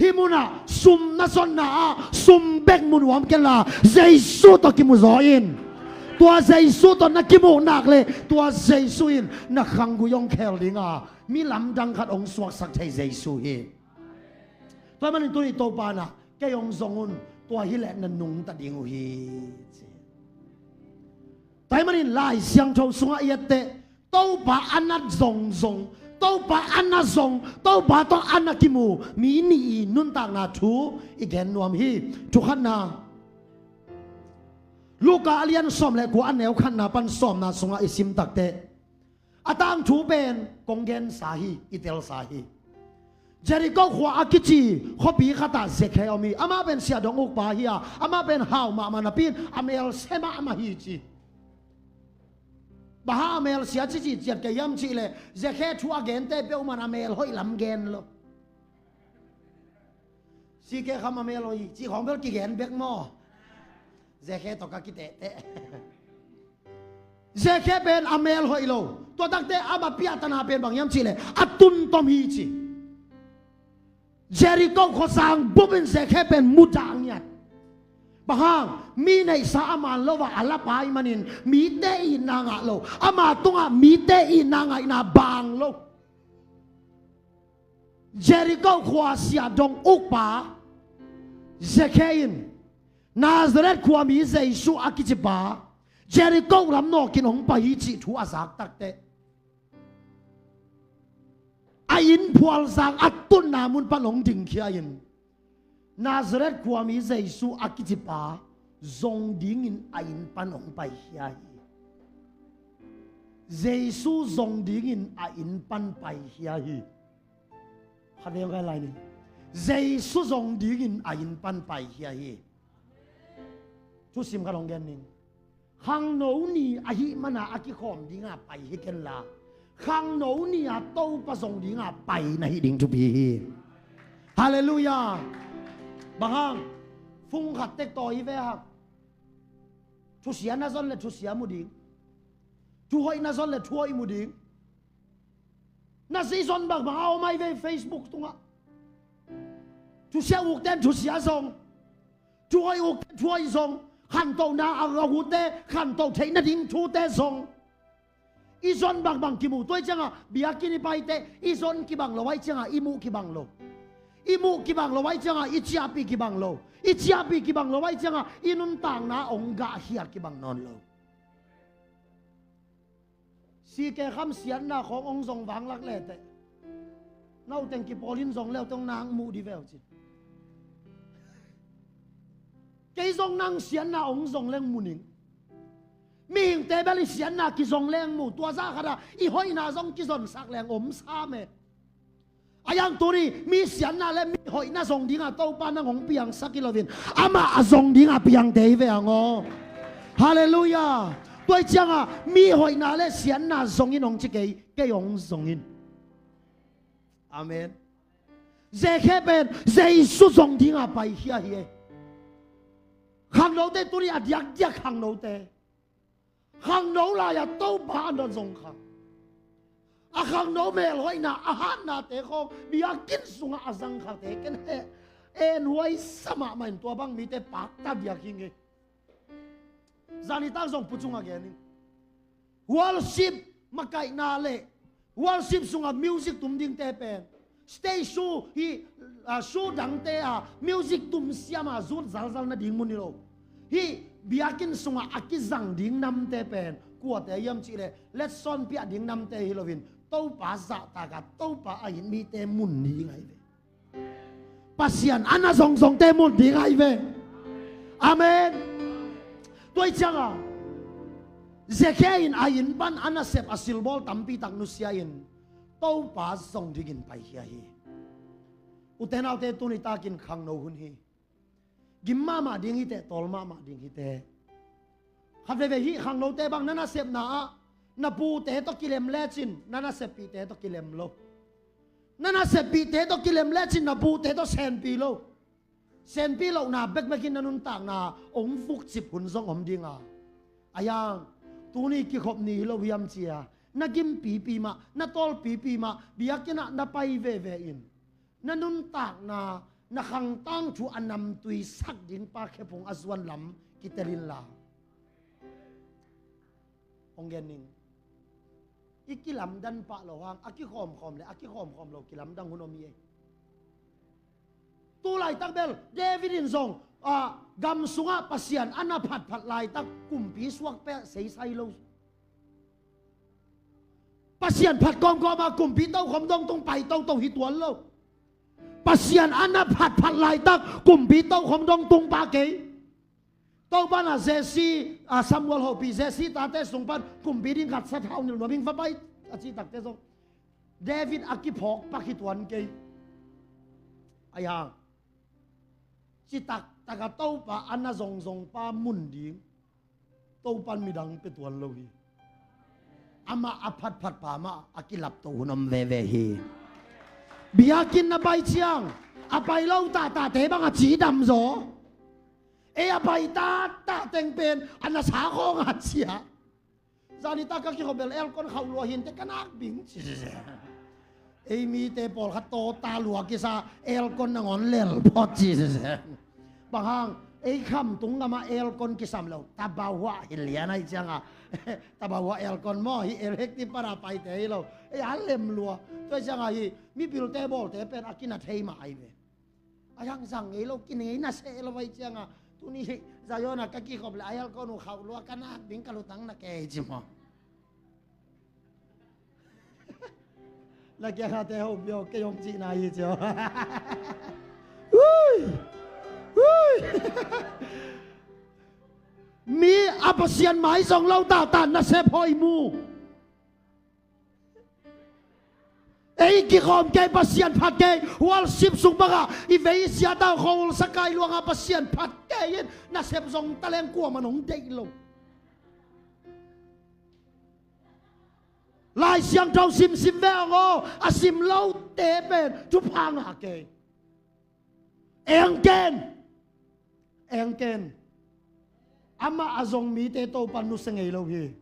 hih munah sum na zonna ah sum bek mu nuam kenla, Jesu tawh kimuzaw in. Tua Jesu tawh na kimuh nak leh tua Jesu in na khanggui hong khel ding a, mi lamdang khat hong suaksak thei Jesu hi. Tua ahih manin tuni Topa in ah, kei hong zong un, tua hileh na nungta ding uh hi, ci. Tua ahih manin Lai Siangtho sungah i etteh, Topa a na zongzong, Topa a na zong, Topa tawh a na kimu mi nih i nuntakna thu i gen nuam hi. Thu khatna, Luka a lian sawm le kua, a neu khatna pan sawmna sungah i sim takteh, a tangthu pen kong gensa hi, i telsa hi. Jeriko khua a kici khuapi khatah Zekhe om hi. Amah pen siahdong ukpa hi a, amah pen hau mahmah napi in a mel se mahmah hi ci. Bang hang a mel sia cici ciat ka hiam cih leh, Zekhe thu a gente peuhmah in a mel hoih lam gen lo. C K Kham a mel hoih cih khawng bel kigen bek maw? Zekhe tawh ka kitehteh. Zekhe pen a mel hoih lo. Tua takteh amah piahtana pen bang hiam cih leh, a tuntom hi ci. Jeriko khuasang bup in Zekhe pen mudah ngiat. Bang hang, mi neihsa a man lo a, a lapa ahih manin mite itna ngah lo. Ama tungah mite itna ngaihna bang lo. Jeriko khua siahdong ukpa Zekhe in Nazareth khuami Jesu a kicipa Jeriko lam nawkin hong pai hi cih thu a zak takteh, a inn phualzang a tutna mun pan hong dingkhia in, Nazareth khuami Jesu a kicipa zong dingin a inn pan hong paikhia hi. Jesu zong dingin a inn pan paikhia hi. Khatvei hong kai lai ni. Jesu zong dingin a inn pan paikhia hi. Thusim khat hong gen ning. Khangno ni ahih mana a kikhawm dinga pai hi kenla, khangno ni-a Topa zong dinga pai na hih ding thupi hi. Halleluiah. Bang hang? Fung khat tek tawi ve hang. Thusia na zon le thusia mu ding. Thuhoih na zon le thuhoih mu ding. Na zi zon bangbang a om ai ve Facebook tungah. Thusia ukten thusia zong, thuhoih ukten thuhoih zong, khantohna a, a ute khantoh theih nading thute zong. I zon bangbang kimu, tua i ciangah biakinn i paite i zon kibang lo ai ciangah i muh kibang lo. I muh kibang lo ai ciangah i ciahpih kibang lo. I ciahpih kibang lo ai ciangah i nuntakna hong gahkhia kibang nawn lo. Sike kham siatna khawng hong zong vanglak lehteh, nauteng kipawlin zong leuteng nang muh di veu cin. Kei zong nang siatna hong zong leng muning. Mihingte bel i siatna kizong leng mu, tua zah khatah i hoihna zong kizonsak leng om sam e. A yang tuni mi siatna le mi hoihna zong dinga Topa nang hong piangsak hi loin, amah a zong dinga piangte hi ve hang aw. Halleluiah. Tua i ciangah mi hoihna le siatna zongin hong ci kei, kei hong zongin. Amen. Zekhe pen Jesu zong dinga paikhia hi e. Khangnote tuni a diakdiak khangnote. Khangno lai-a Topa a na zong kha. A khangno melhoihna a hatnate khawng biakinn sungah a zang khate ken he enhuai sa mahmah in tua bang mite pakta diak hi ngei. Zanitak zong pucung a gen in. Worship makaihna le worship sungah music tum dingte pen stage show hi, ah, show dangte a music tum siama zut zalzal nading mun hi lo. Hih biakinn sungah a kizang ding namte pen kuate hiam cihleh letsong piah ding namte hi loin Topa zahtak a Topa a it mite mun ding ahi ve. Pasian a na zongzongte mun ding ahi ve. Amen. Tua i cianga Zekhe in a inn pan a nasep a silbawl tampitak nusia in Topa zong dingin paikhia hi. Ute naute, tuni takin khangno hun hi. Gim mahmah ding hiteh, tawl mahmah ding hiteh. Khat veve hih khangnote bang na nasepna ah na pute tawh kilem lecin na naseppihte tawh kilem lo. Na naseppihte tawh kilem lecin na pute tawh senpi lo. Senpi lohna bekbekin na nuntakna hong vukcip hun zong om dinga. A yang, tuni kikhop ni hi lo hiam cia, na gimpipi mah, na tawlpipi mah, biakinn ah na pai veve in na nuntakna, na khangtang thu a namtui sak ding pa khephung a zuan lam kitel inla. Hong gen ning. I kilamdan pah lo hang a kikhawmkhawm le a kikhawmkhawm lo kilamdang hun om hi ei. Tu laitak bel David in zong, ah, gam sungah Pasian a na phatphat laitak kumpi suak peh seisai lo. Pasian phat kawmkawm a kumpi tokhom dong tung pai toto hi tuan lo. Pasian a na phatphat laitak kumpi tokhom dong tung pah kei. Topa na Jesse, ah, Samuel hopih Jesse tate sung pan kumpi ding khat sathau nilh nuam ing va pai a cih takte zong David a kiphawk pak hi tuan kei. Ai hang, citak taka Topa a na zongzong pa mun ding Topan midang pe tuan lo hi. Amah a phatphat pa mah a kilapto hun om veve hi. Biakinn na pai ciang a pai lo tahtahteh bang a cidam zaw. Ei a pai tahtah teng pen a na sa khawng a cia. Zanitak ka kikhop bel aircon khauh lua hinte ka nak bing ci. Ei mite pawlkhat tawta lua kisa aircon nangawn lel phot ci. Bang hang, ei khamtung gamah aircon kisam lo, tabahuah hi lian ahi cianga. Tabahuah aircon maw, hi electric pana paite hi lo. Ei a lem lua. Tua cianga hi mipilte bawlte pen a kina thei mah ahi ve. A yang zang ngei lo, kinei na seh lo vai cianga. Tuni Zion a ka kikhop le a aircon uh khauh lua ka nak ding ka lutang na kei ci maw. Na kiangate ho pio kei hong cihna hi cio. Ui! Ui! Mi a Pasian mai zong lo tahtah nasep hoih mu. Ei kikhawm kei Pasian phat kei, worship sung bangah i vei i siatau khawul sakai luanga Pasian phat kei in nasep zong taleng kuaman hong deih lo. Lai Siangtho simsim ve hong aw, a sim lote pen thupha ngah kei. Eng ken. Eng ken. Amah a zong mite Topan nusia ngei lo hi.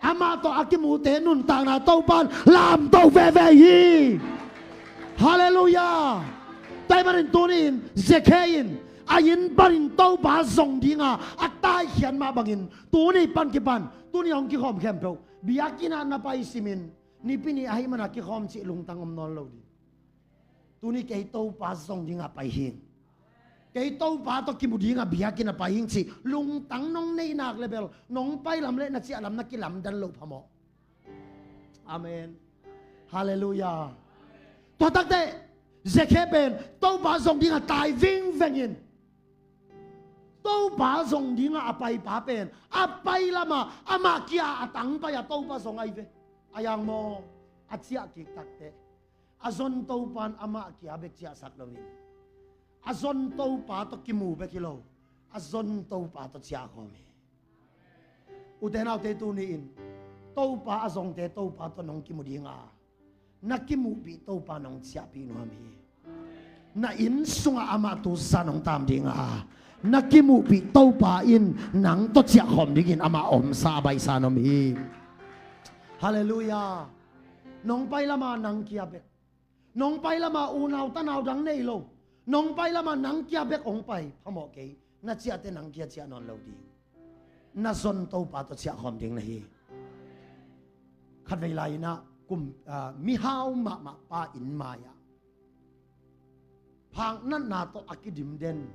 Amah tawh a kimute nuntakna Topan lamto veve hi. Halleluiah. Tua ahih manin tuni-in Zakhe in a inn panin Topa zong dinga a taikhiat mah bangin tuni pan kipan, tuni hong kikhawm khempeuh biakinn ah na pai simin, Nipi ni ahih mana kikhawm cih lungtang om nawn lo ding. Tuni kei Topa zong dinga pai hing. Kei Topa tawh kimu dinga biakinn a pai hing cih lungtang nong neih nak le bel nong pai lam le na ciah lam na kilamdan lo phamawh. Amen. Halleluiah. Tua takte Zakhe pen Topa zong dinga tai vingveng in, Topa zong dinga a paipa pen a pai lama amah kia a tang pai a Topa zong ahi ve. A yang maw, a ciah kik takte a zon Topan amah kia bek ciahsak loin, a zon Topa tawh kimu bek hi lo, a zon Topa tawh ciahkhawm hi. Ute naute, tuni-in Topa a zongte Topa tawh nong kimu dinga, na kimuhpih Topa nong ciahpih nuam hi. Na inn sungah amah tu zan hong tam dinga, na kimuhpih Topa in nang tawh ciahkhawm dingin amah omsa a baihsa nuam hi. Halleluiah. Nong pai lama nang kia bek, nong pai lama unau tanau dang nei lo, nong pai lama nang kia bek hong pai phamawh kei, na ciahte nang kia ciah nawn lo ding. Na zon Topa tawh ciahkhawm ding na hi. Khatvei lai-inah kum, ah, mihau mahmah pa inn mai-ah phaknatna tawh a kidim den,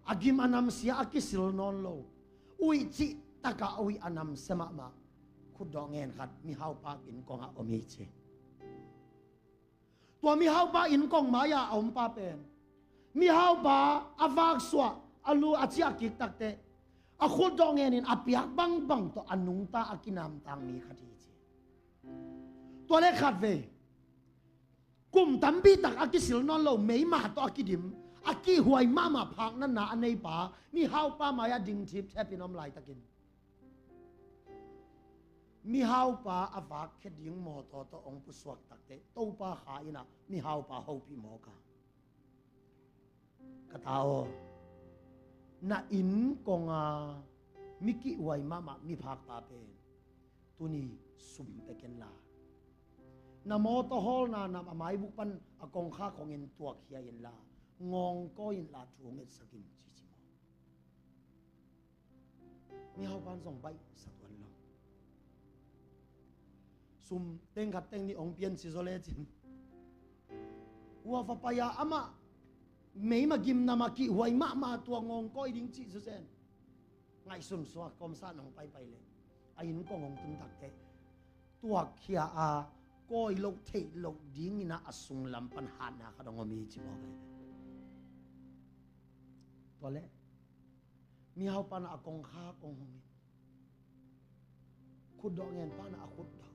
a gim a namsia a kisil nawn lo, uih cih takah uih a namsia mahmah khutdawh ngen khat mihaupa inn kongah om hi ci. Tua mihaupa inn kong mai-ah a ompa pen mihaupa a vaksuah a lu a ciah kik takte a khutdawh ngenin a piak bangbang tawh a nungta a kinamtang mi khat hi ci. Tua le khatvei kum tampi tak a kisil nawn lo meima tawh a kidim, a kihhuai mahmah phaknatna a neipa mihaupa mai-ah ding thipthepin om laitakin mihaupa a vakkhia ding mawtaw tawh hong pusuak takte Topa Kha innah mihaupa hopih mawk a, ka ta aw, na inn konga mi kihhuai mahmah miphakpa pen tuni sum pia ken la, na mawtaw hawlna nam a maibuk pan a kongkhak hongin tuakkhia inla, ngawngkawi inla thu hong etsak in ci ci maw. Mihaupan zong baihsa tuan lo. Sum teng khat teng nih hong pian ci zaw lecin, hua va pai-a amah meima gimnam a kihhuai mahmah tua ngawngkawi ding cih zawzen ngaihsun suak kawmsa nong paipai le a inn kong hong tun takte tuakkhia a kawi loh theih loh dinginah a sunglam pan hatna khat hong om hi ci mawk ahi. Tua le mihaupa na a kongkhak hong hongin khutdawh ngen pana a khutdawh.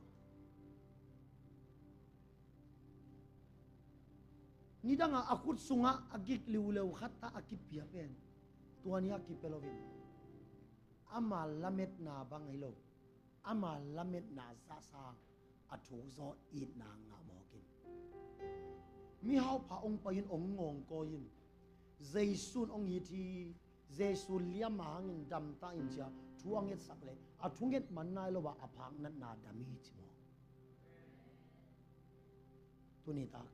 Nidanga a khut sungah a gik liuleu khatta a kipia pen tua ni a kipia loin ama lametna bang ahi lo, ama lametna zahsa a thukzaw itna ngah mawkin mihaupa hong pai-in hong ngawngkawi in Jesu in hong it hi, Jesu liamma hangin damta in cia thu a ngetsak le a thunget man nai lo a a phaknatna dam hi ci maw. Tunitak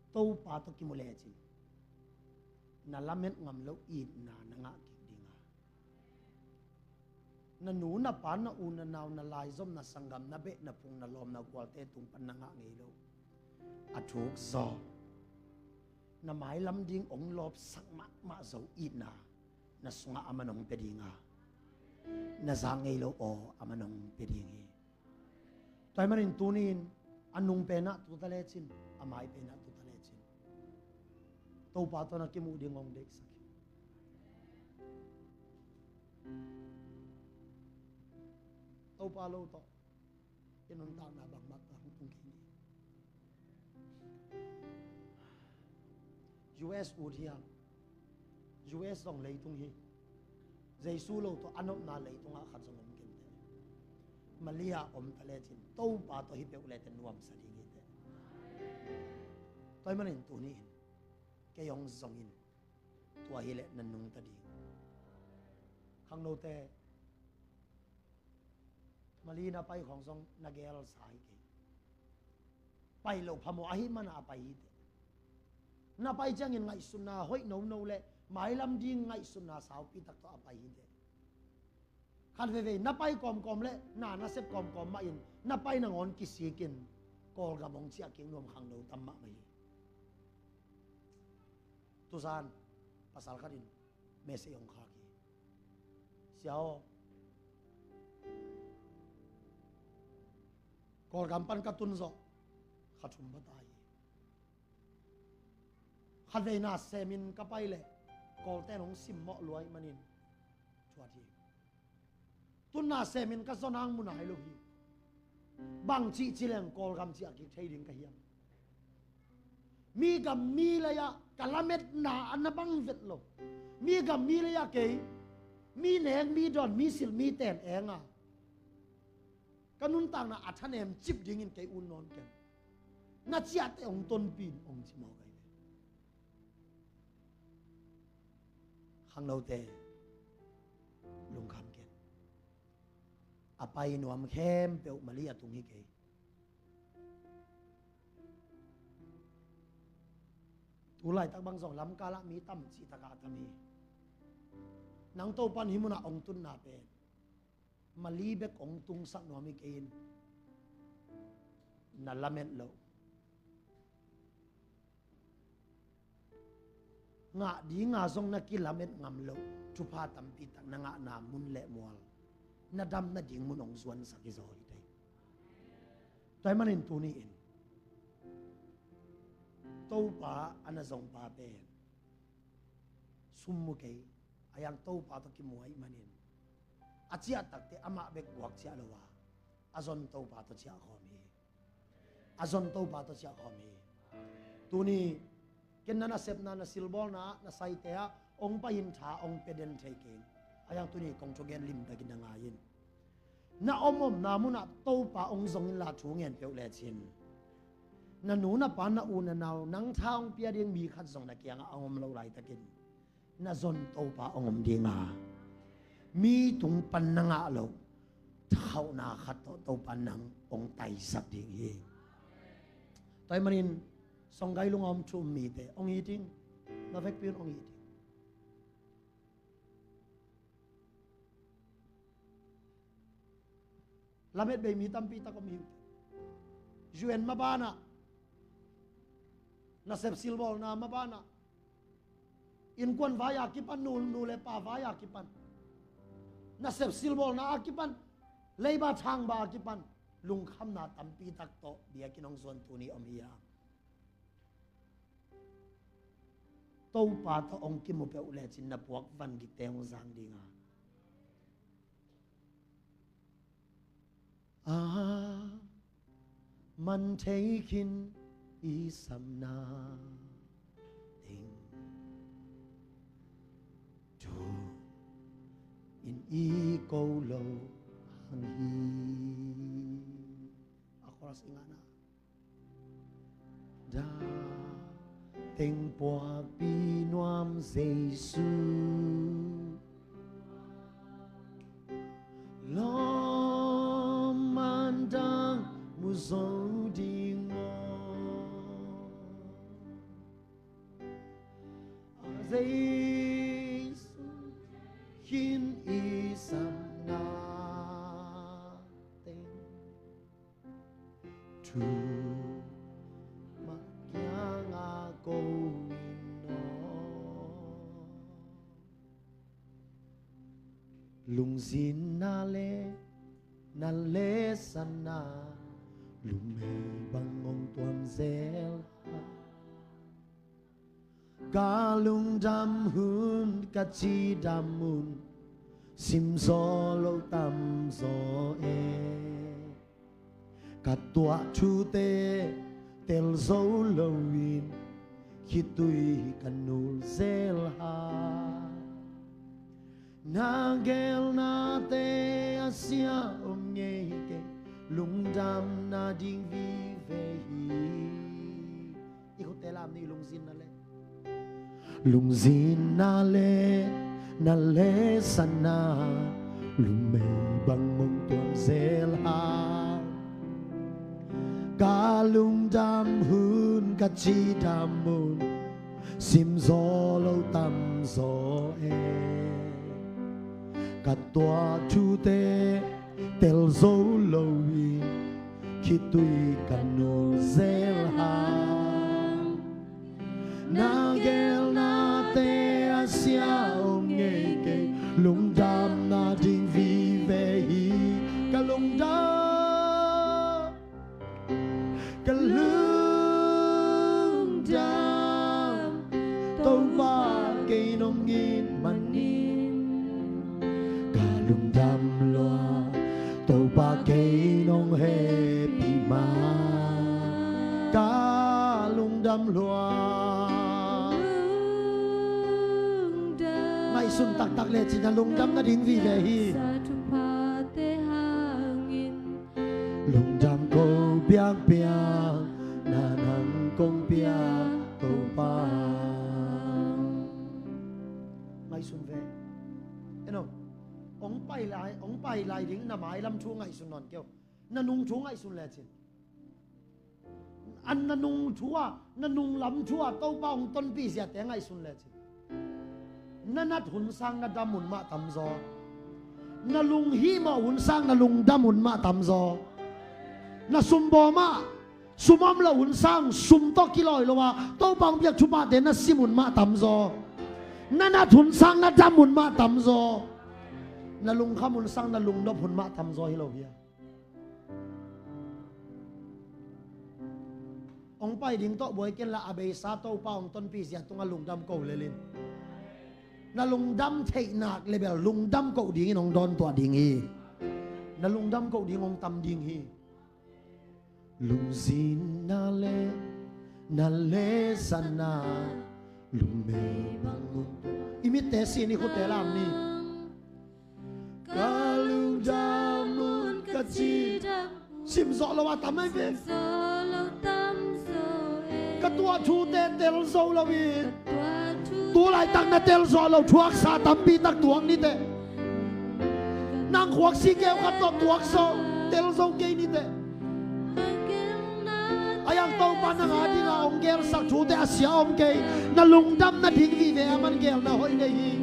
Topa tawh kimu lecin na lamet ngam lo itna na ngah kik dinga, na nu na pa na u na nau na laizom na sanggam na beh na phung na lawm na gualte tung pan na ngah ngei lo a thukzaw na mailam ding hong lawpsak mahmah zo itna na sungah a man hong pia dinga, na zak ngei lo aw a man hong pia ding hi. Tua ahih manin tuni-in a nung penah tuta lecin, a mai penah tuta lecin Topa tawh na kimuh ding hong deihsak hi. Topa lo tawh i nuntakna bangmah ka hong tung kei ni. U S ut hiam? U S zong leitung hi. Jesu lo tawh a nopna leitungah khat zong om kei teh. Malaysia om ta lecin Topa tawh hi peuh le teh nuamsa ding hi teh. Tua ahih manin tuni-in kei hong zong in. Tua hileh na nungta ding. Khangnote, Mali na pai khawng zong na gelsa hi kei. Pai lo phamawh ahih mana a pai hi teh. Na pai ciangin ngaihsutna hoih nono le mailam ding ngaihsutna saupi tak tawh a pai hi teh. Khat veivei na pai kawmkawm le na nasep kawmkawm mahin na pai nangawn kisikin Kawlgam hong ciah kik nuam khangno tam mahmah hi. Tuzan pasal khat in message hong khak hi. Sia aw, Kawlgam pan ka tun zawh kha thum va ta hi. Khatvei na semin ka pai leh Kawlten hong simmawh luai manin thuat hi. Tun na semin ka zawn hang mu nai lo hi. Bang cih ci leng Kawlgam ciah kik thei ding ka hiam? Mi gam mi lei-ah ka lametna a na bang vet lo. Mi gam mi lei-ah kei mi neng mi dawn mi silh mi ten enga ka nuntakna a thanem cip dingin kei un nawn ken. Na ciahte hong tonpin hong ci mawk ahi ve. Khangnote, lungkham ken. A pai nuam khempeuh Mali a tung hi kei. Tu laitak bang zong lamkalah mi tam cihtakah a tam hi. Nang Topan hih munah hong tunna pen Mali bek hong tungsak nuam hi kei in. Na lamet loh, ngah dinga zong na kilamet ngam loh thupha tampi tak na ngahna mun le mual na dam nading mun hong zuansak hi zaw hi tei. Tua ahih manin tuni-in Topa a na zongpa pen sum mu kei, a yang Topa tawh kimu ahih manin a ciah takte amah bek guak ciah lo a, a zon Topa tawh ciah khawm hi. A zon Topa tawh ciah khawm hi. Tuni ken na nasepna na silbawlna ah na saite ah hong pai in tha hong pia den thei keng. A yang tuni kong thugen limtakin na ngai in. Na om omna munah Topa hong zong inla thu ngen peuh lecin na nu na pa na u na nau nang tha hong pia ding mi khat zong na kiangah hong om loh laitakin na zon Topa hong om dinga mi tung pan na ngah loh thakhauhna khat tawh Topa nang hong taisak ding hi. Tua ahih manin songgai lung a om thu um mite hong it ing. Na vekpi un hong it ing. Lamet bei mi tampi tak om hi uh teh. U N mabanah, nasep silbawlna mabanah, innkuan vai a kipan, nu, nu le pa vai a kipan, nasep silbawlna a kipan, leiba thangba a kipan lungkhamna tampi tak tawh biakinn hong zuan tuni om hi a. Topa tawh hong kimu peuh lecin na puak van gikte hong zang dinga. A man thei khin i samna teng tu in i ko lo hang hi. A chorus i ngahna. Da teng puakpi nuam Jesu. Lawm man dang mu zo ding maw? A Jesu khin i samna teng thu mah kiangah ko in aw. Lungzinna le na lesana lumei bang hong tuam zel ha. Ka lungdam hun, ka cidam hun, simzaw lo tamzaw e. Ka tuah thute telzo loin khitui ka nul zel ha. Na gelnate a sia om ngei kei, lungdamna ding vive hi. I khutte lam ni, lungzinna le Lungzinna le na lesana, lungmei bang mong tuam zel hang. Ka lungdam hun ka cidam hun, simzaw lo tamzaw e. Ka tuah thute telzo loin, khitui ka nul zel hang. Na gelnate a sia om ngei kei, lungdamna ding vive hi. Ka lungdam, ka lungdam, Topa kei nong it manin. Ka lungdam lua, Topa kei nong hehpih ma. Ka lungdam lua. Ngaihsun taktak lecin na lungdam nading vive hi. Lungdam ko biakpiak, na nang kong piak Topa. Ngaihsun ve. Eno, ong pai lai, ong pai lai ding na mailam thu ngaihsun nawn kei o. Na nung thu ngaihsun lecin. An na nung thu a, na nunglam thu a Topa hong tonpih ziate ngaihsun lecin. Na nat hun sang na dam hun mah tamzaw. Na lunghimawh hun sang na lungdam hun mah tamzaw. Na sumbaw mah, sum om lo hun sang, sum tawh kilawi lo a Topa hong piak thuphate na sim hun mah tamzaw. Na nat hun sang na dam hun mah tamzaw. Na lungkham hun sang na lungnop hun mah tamzaw hi lo hia? Ong pai ding tawh buai ken la, a beisa Topa ong tonpih zia tungah lungdam ko lel in. Na lungdam theih nak le bel lungdam ko dingin ong dawntuah ding hi. Na lungdam ko ding ong tam ding hi. Lungzinna le na lesana, lungmei bang ong tuam. I mitte sin, i khutte lam ni. Ka lungdam hun ka cidam. Sim zawh lo a tam ai ve. Ka tuah thute tel zo lo in. Tu laitak na tel zawh lo thuaksa tampi tak tuak ni teh. Nang khuaksi keu khat tawh tuak zo, tel zo kei ni teh. A yang Topa nang a dinga ong gelsak thute a sia om kei. Na lungdam nading vive a man gelna hoih nei hi.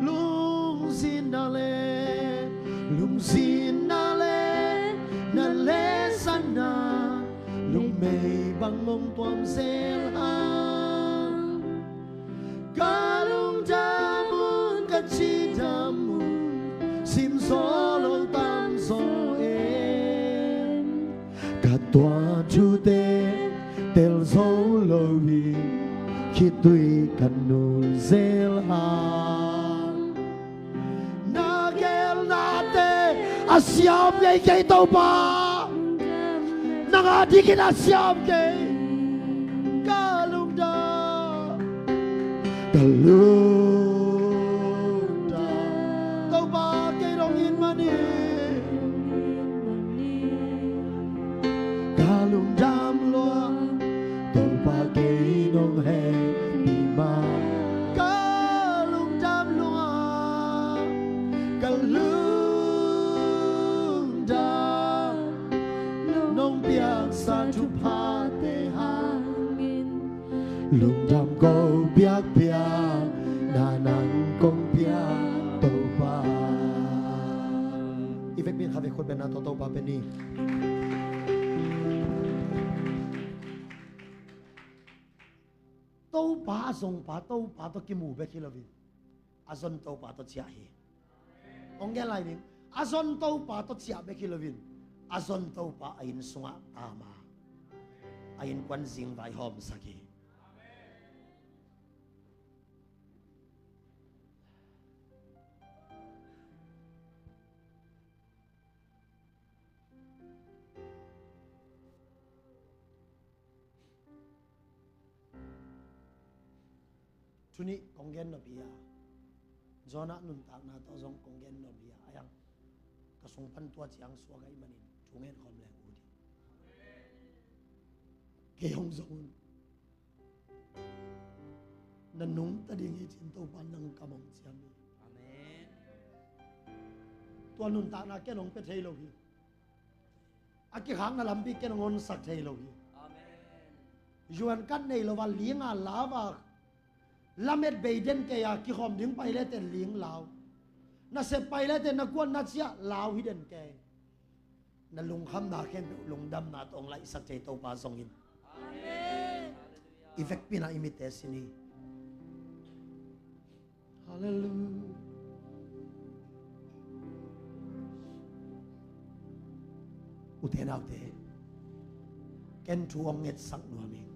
Lungzinna le, lungzinna le na lesana, lungmei bang ong tuam zel hang. Ka lungdam hun ka cidam hun, sim zaw lo tam zaw in. Ka tuah thute tel zo lo in, khitui ka nul zel hang. Na gelnate a sia om ngei kei Topa. Nang a dingin a sia om kei. Ka lungdam, ka lungdam, Topa kei nong it manin. Ka lungdam lua, Topa kei nong hehpih ma. Ka lungdam lua, ka lungdam, nong piaksa thuphate hangin. Lungdam ko biakpiak, na nang kong piak Topa. I vekpi in kha vek khut beng na tawh Topa pe ni. Topa a zongpa Topa tawh kimu bek hi loin, a zon Topa tawh ciah hi. Ong gen lai ning, a zon Topa tawh ciah bek hi loin, a zon Topa a inn sungah tama, a innkuan zing vaihawmsak hi. Tuni kong gen nop hi a, Jonah nuntakna tawh zong kong gen nop hi a, a yang ka sung pan tua ciang suak ahih manin thu ngen khawm leng ut hi. Kei hong zong un. Na nungta ding hi, ci-in Topa nang kam hong ciam hi. Amen. Tua nuntakna ken hong pia thei lo hi. A kikhakna lampi ken hong honsak thei lo hi. Amen. Yuan card nei lo a, ling a lau a, lamet bei den kei a, kikhawm ding pai le ten ling lau. Na sep pai le ten na kuan na ciah lau hi den kei. Na lungkhamna khempeuh lungdamna tawh hong laihsak thei Topa zong in. Amen. I vekpi-in ah i mitte sin hi. Halleluiah. Ute naute, ken thu hong ngetsak nuam ing.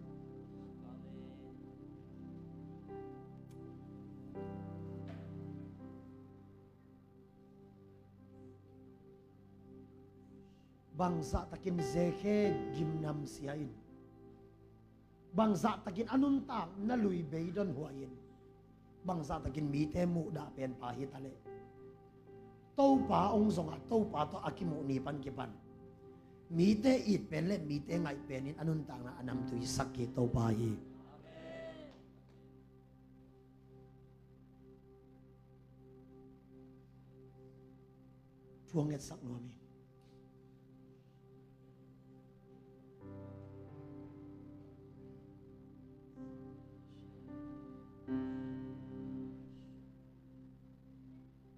Bangzah takin Zekhe gimnam sia in, bangzah takin a nuntakna lui beidon huai in, bangzah takin mite muhdah penpa hi ta leh, Topa hong zong a, Topa tawh a kimuh ni pan kipan mite it pen le mite ngaih pen in a nuntakna a namtui sak hi Topa hi. Thu hong ngetsak nuam hi.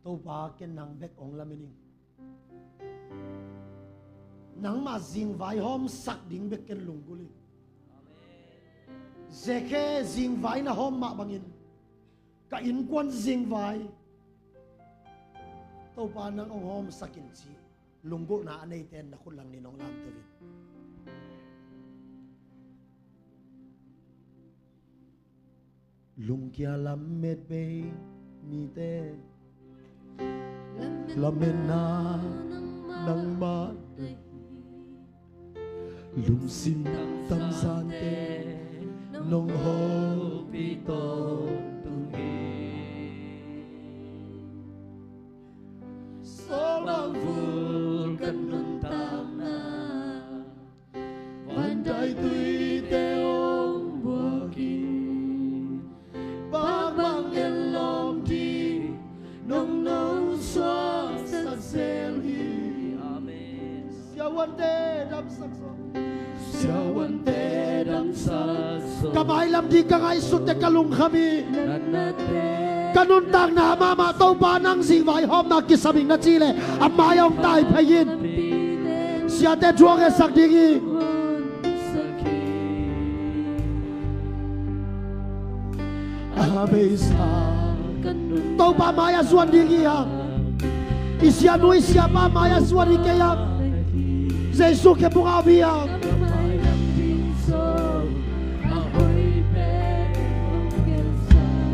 Topa, ken nang bek hong lamen ing. Nangmah zingvai hawmsak ding bek ken lunggulh ing. Zekhe zingvai na hawm mah bangin ka innkuan zingvai Topa nang hong hawmsak in, ci lunggulhna a neite in na khut langin hong lamto in. Lungkia lamet bei mite, lametna nangmah deih hi. Lungsim tamzante nong hopih tawntung hi. Sawlbang vul ka nuntakna, vandaituite hong buak hi. Bangbang en lawm ding nong nong suaksak zel hi. Amen. Siavuante damsak sawm. Siavuante damsak sawm. Ka mailam ding ka ngaihsutte ka lungkham hi. Ka nuntakna mahmah Topa nang zingvai hawmna kisam ing na cih leh a mai hong tai phei in. Siate thu hong ngetsak ding hi. A beisa Topa mai-ah zuan ding hi hang. I sianu i siapa mai-ah zuan hi kei hang. Jesu khempeuh ah om hi hang.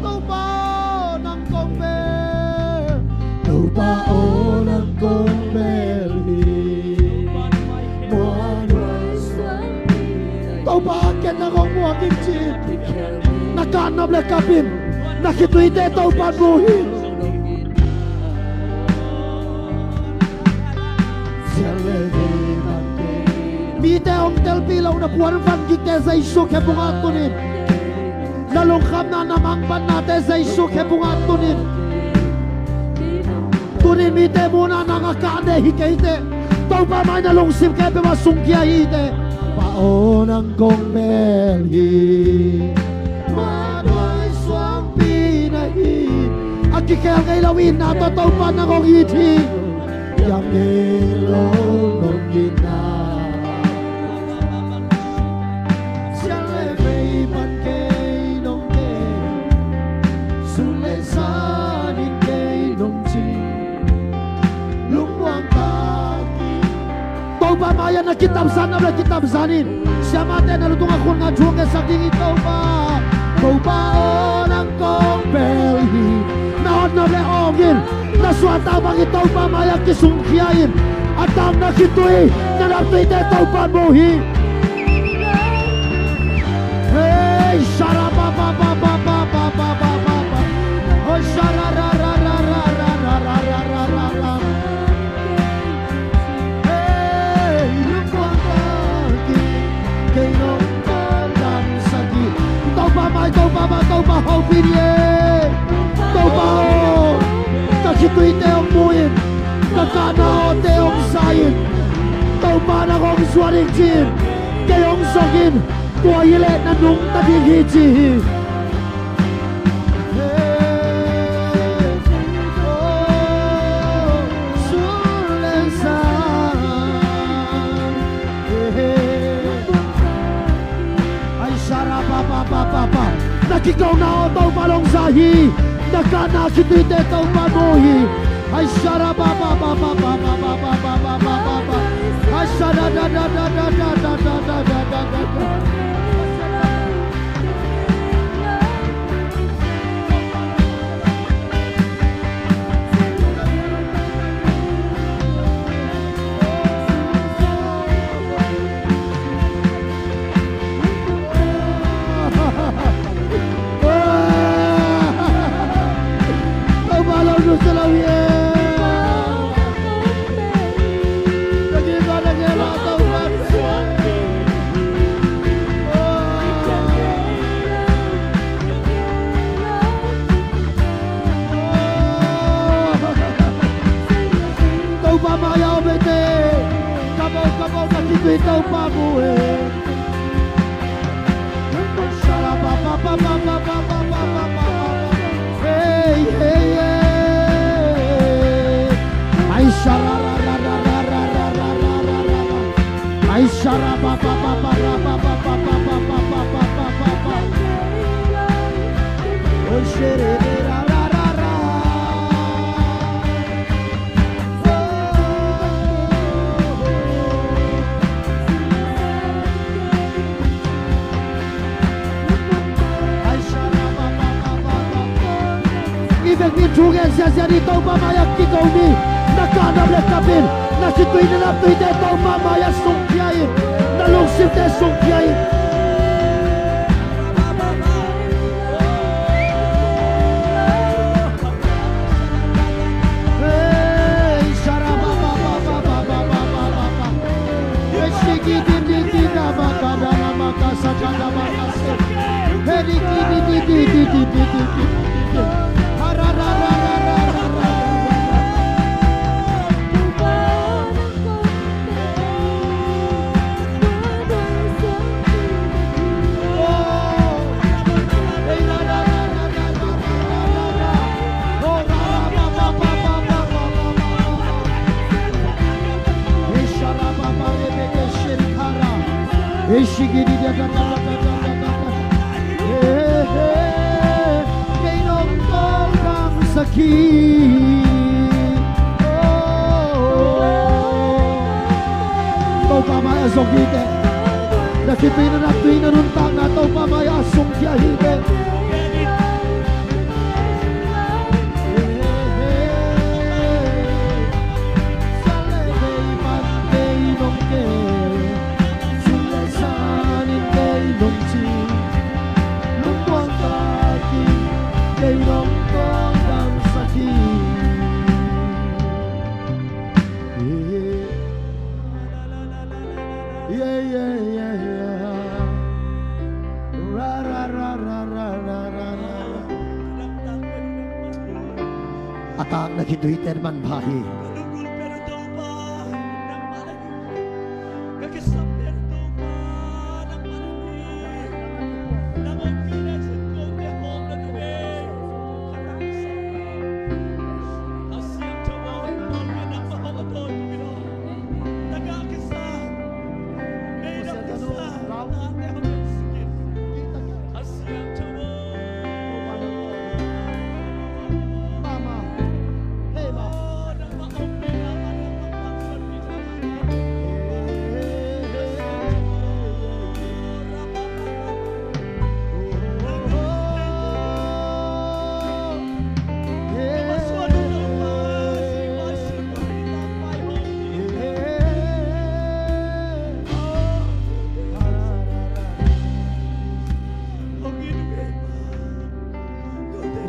Topa aw, nang kong bel. Topa aw, nang kong bel hi. Topa, ken nang hong muak ing ci. Na kah nop le kap in. Na khituite Topa'n mu hi. Mite hong telpih lohna puan van gikte Jesu khempeuh ah tun in. Na lungkhamna, na mangpatnate Jesu khempeuh ah tun in. Tuni-in mite muhna nang a kah ne hi kei teh, Topa mai na lungsim khempeuh ah sungkhia hi teh. Topa aw, nang kong bel hi. Matuai suangpi na hi. A kikhel ngei lo itna tawh Topa nang hong it hi. Kiam ngei lo nong itna. Sial le vei pan kei nong kei. Sun le zan in kei nong cing. Lungmuang tak in. Topa mai-ah na kitamzan nop le kitamzan in. Siamahte na lutungah khut nga thu hong ngetsak ding hi Topa. Topa aw, nang kong bel hi. Na hot nop le awng in. Na suahtak bangin Topa mai-ah kisungkhia in. A tang na khitui, na namtuite Topa'n mu hi. Hey, shara pa pa pa. Oh, shara ra ra ra. Hey, lungmuang tak in. Kei nong kong damsak hi. Topa mai, Topa mai, Topa ho. Topa aw, ka khituite hong mu in, ka kahna awte hong sa in. Topa nang hong zuan in ci-in kei hong zong in, tua hi leh na nungta ding hi ci hi. Ai sara pa pa pa pa pa. Na kikona aw Topa hong za hi. Na kahna khituite Topa mu hi. Ai sara pa pa pa pa pa. Ai sara da da da. Topa mai-ah om eite. Kap o, kap o, na khitui Topa mu e. Hey, hey, hey. Ai sara ra ra ra. Ai sara ba ba ba ba ra ba ba ba. Oi shere ra ra ra ra. I vekpi thu gen siasia ni, Topa mai-ah kiko ni. Na kahna le kap in, na khitui na naptuite Topa mai-ah sungkhia in, na lungsimte sungkhia in. Topa mai-ah zong hi teh. Na khitui na naptui na nuntakna Topa mai-ah sungkhia hi teh. A tak na khituite manpha hi.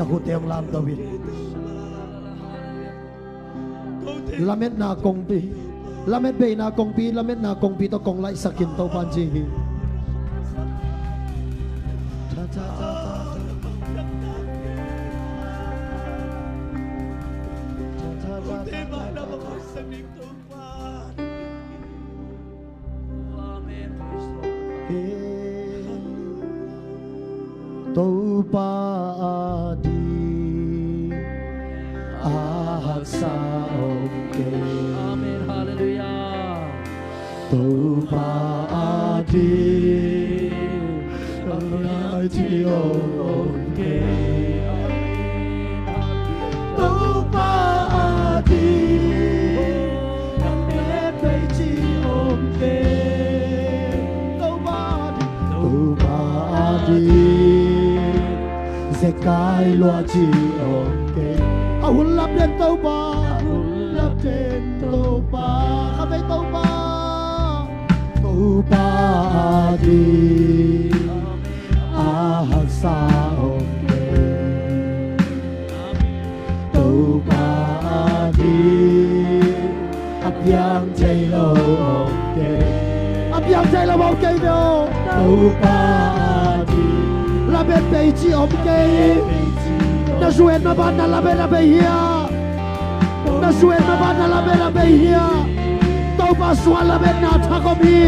Na khute hong lamto in. Lametna kongpi, lamet beina kongpi, lametna kongpi tawh kong laihsak in Topa'n ci hi. Te mana bakoi sangin Topa. Amen. Praise the Lord. Topa ading a haksa om kei. Amen. Hallelujah. Topa ading a piang thei lo om kei. Topa ading a piang thei ci om kei. Topa ading, Topa ading zekai lua ci om kei. A hun lap den Topa, a hun lap den Topa. Kha vei Topa. Topa ading a haksa om kei. Topa ading a piang thei lo om kei. A piang thei lo om kei ve aw. Topa ading lamet bei ci om kei. Na zu en mah bang na lamet a bei hia? Na zu en mah bang na lamet a bei hia? Topa sungah lametna thak om hi.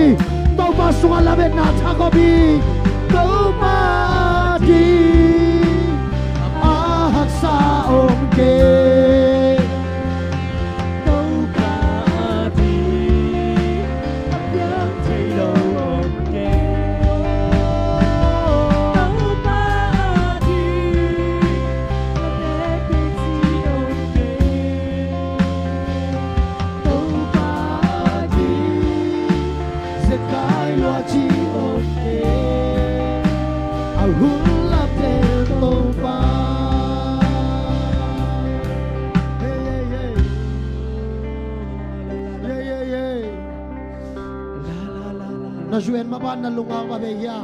Topa sungah lametna thak om hi. Topa ading a haksa om kei. Topa ading a piang thei lo om kei. Topa ading a piang thei ci om kei. Topa ading zekai lua ci om kei. A hun lap den Topa. Hey, hey, hey. Hey, hey, hey. Na zu en mah bang na lung a bei hia?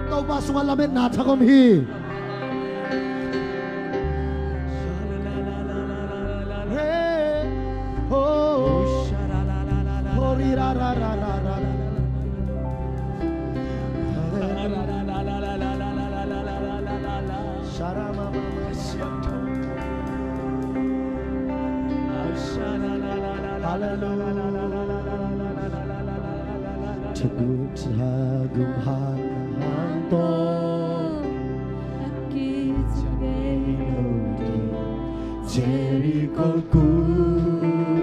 Topa sungah lametna thak om hi. Hey, oh, oh. Hallelujah. Thagut thagum hang hang tawh a kici ngei lo ding Jericho kumpi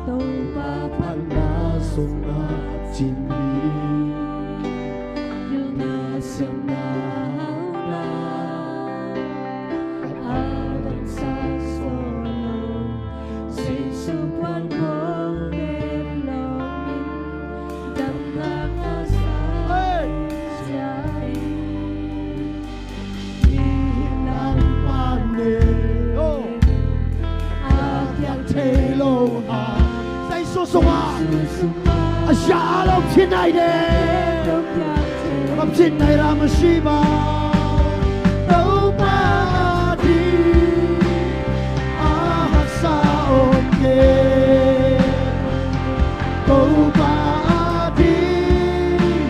Topa phatna sungah cin hi. Pilna siamna hauhna a dangsak sawh lo Jesu puan mawk pen lawmin damna ngahsa cia hi. Mihing nangmah nen a kiang thei lo a, Jesu sungah a sia a lopcin nai de. Lopcin nai ra masi ba. Topa ading a haksa om kei. Topa ading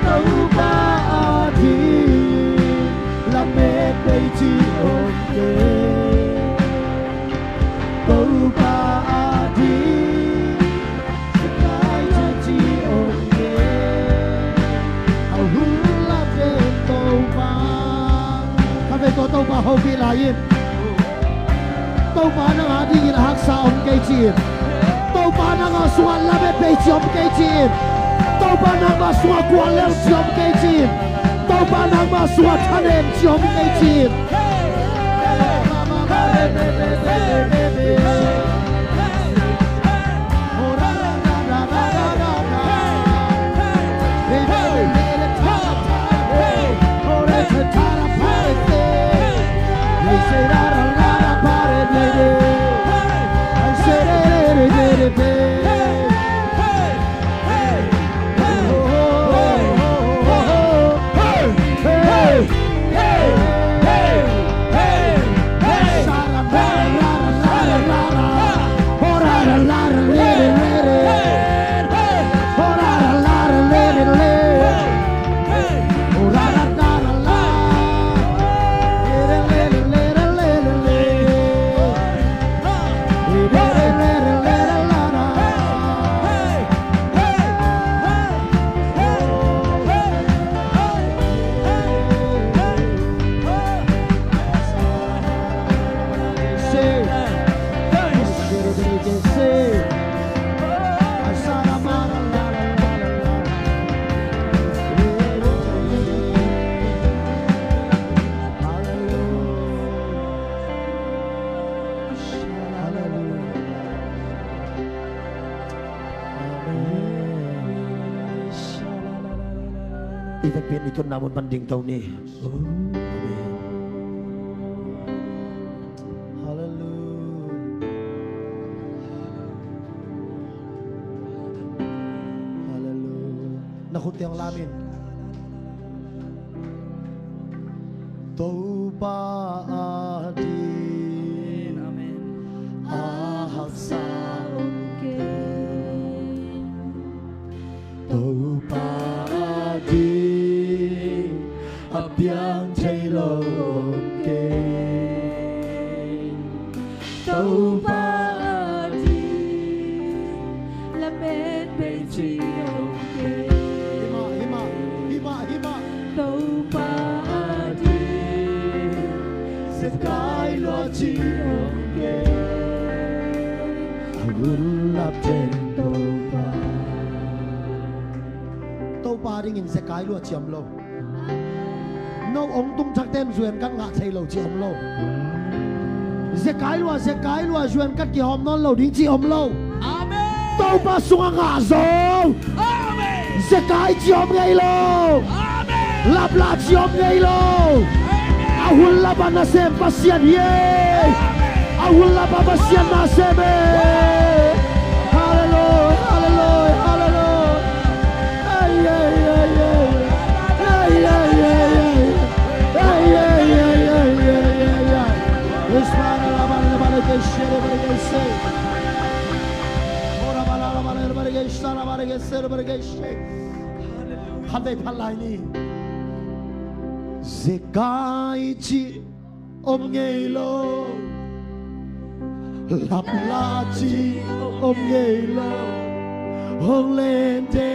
Topa ading lamet bei ci om kei. Topa ading zekai lua ci om kei. A hun lap den Topa. Kha vei tawh Topa hopih lai in. Topa nang a dingin a haksa om kei ci-in. Topa nang a sungah lamet bei ci om kei ci-in. Topa nang a sungah guallel ci om kei ci-in. Topa nang a sungah thanem ci om kei ci-in. Tekpin i tunna mun pan dingto ni. Amen. Hallelujah. Hallelujah. Na khut teng lamin. Topa ading, amen, a haksa om kei. Topa ading a piang thei lo om kei. Topa ading lamet bei ci om kei. Himah, himah, himah, himah. Topa ading zekai lua ci om kei. A hun lap teng Topa. Topa dingin zekai lua ci om lo. No ong tung thak ten zuan kat ngah thei lo ci om lo. Zekai lua, zekai lua, zuan kat kihawm nawn lo ding ci om lo. Amen. Topa sungah ngah zo. Amen. Zekai ci om ngei lo. Amen. Lapla ci om ngei lo. Amen. A hun lap a nasem Pasian hi e. Amen. A hun lap a Pasian nasem e. Hallelujah, hallelujah, hallelujah. Ei, ei, ei, ei. Ei, ei, ei, ei. Ei, ei, ei, ei, ei, ei, ei. Espana la mano, la mano que shere, mano que se. Ora mano, la mano, mano que shere, mano que se, mano que se. Khat vei phat lai ni. Zekai ci om ngei lo, lapla ci om ngei lo, hong lente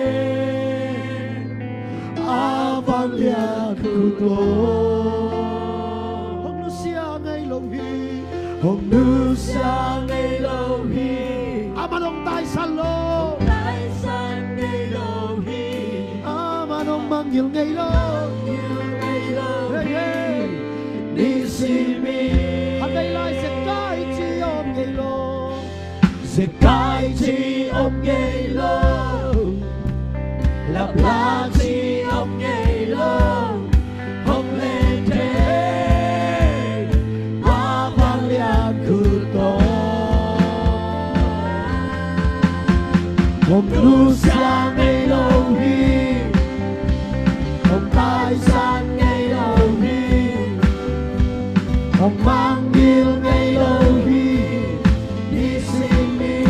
a vanglian khut aw. Hong nusia ngei lo hi, hong nusia ngei lo hi. Aman hong taisan lo, hong taisan ngei lo hi. Aman hong mangngilh ngei lo, mangngilh ngei lo hi. Hey, hey. Nisim in. Khat vei lai, zekai ci om ngei lo. Zekai ci om ngei lo. Lapla ci om ngei lo. Hong lente a vanglian khut aw. Hong nusia ngei lo hi. Hong taisan ngei lo hi. Hong mangngilh ngei lo hi. Nisim in.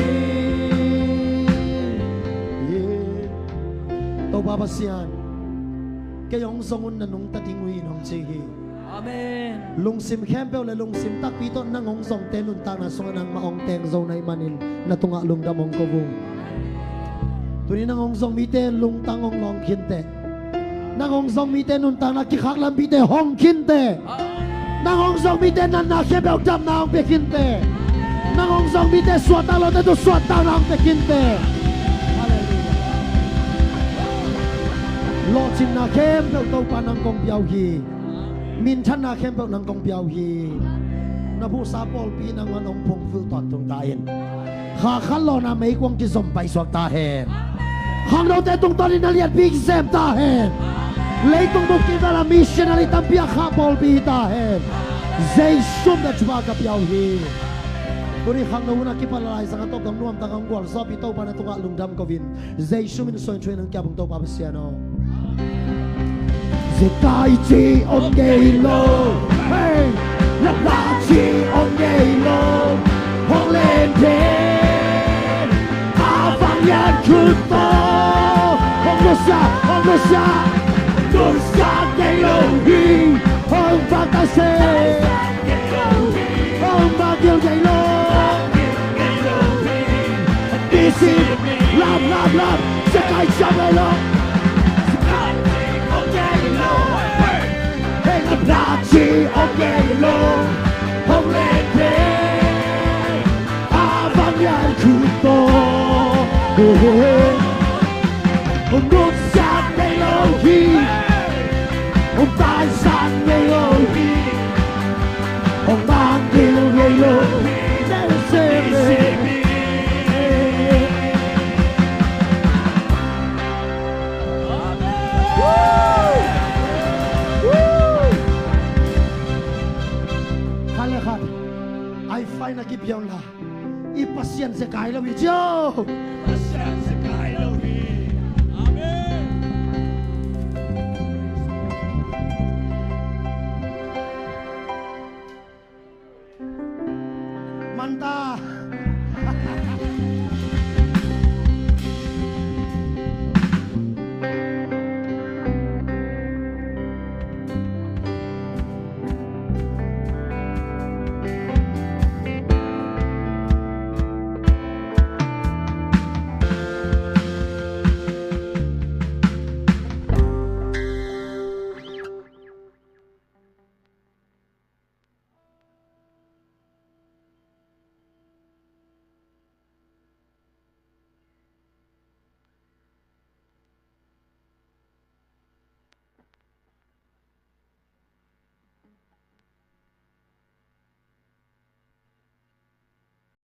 Topa Pasian, kei hong zong un, na nungta ding uh hi in, hong ci hi. Amen. Lungsim khempeuh le lungsim takpi tawh nang hong zongte nuntakna sungah nangmah hong teng zo na hih manin na tungah lungdam hong ko ung. Tuni nang hong zong mite lungtang hong lawng khinteh. Nang hong zong mite nuntakna kikhak lampite hong khinteh. Nang hong zong mite natna khempeuh damna hong pia khinteh. Nang hong zong mite suahtak lote tawh suahtakna hong pia khinteh. Hallelujah. Lawhcinna khempeuh Topa nang kong pia uh hi. Minthanna khempeuh nang kong pia uh hi. Na phuhsa pawlpi nangman hong phungvuh tawntung ta in. Kha khat lawhna meikuang kizom paisuak ta hen. Khangnote tungtawnin na lianpi kisem ta hen. Leitung bukim vel ah missionary tampi a khah pawlpi hi ta hen. Jesu min a thupha ka pia uh hi. Tuni khangno hun a kipan a laizang a tawp dong nuamtak a hong gualzawhpih Topa na tungah lungdam ko in. Jesu min suang thuin hong ki-ap ung Topa Pasian aw. Zekai ci om ngei lo, hey, lapla ci om ngei lo, hong lente a vanglian khut aw. Hong nusia, hong nusia, nusia ngei lo hi, hong vang ta se. Hong mangngilh ngei lo. Nisim in. Lap, lap, lap. Zekai ci om ngei lo. Hey, lapla ci om ngei lo. Hong lente a vanglian khut aw. Hong nusia ngei lo hi. Hong taisan ngei lo hi. Hong mangngilh ngei lo hi. Nisim in. Ai fai na kipia un la, i Pasian zekai lo hi cio. Pasian zekai lo hi. Amen. Manta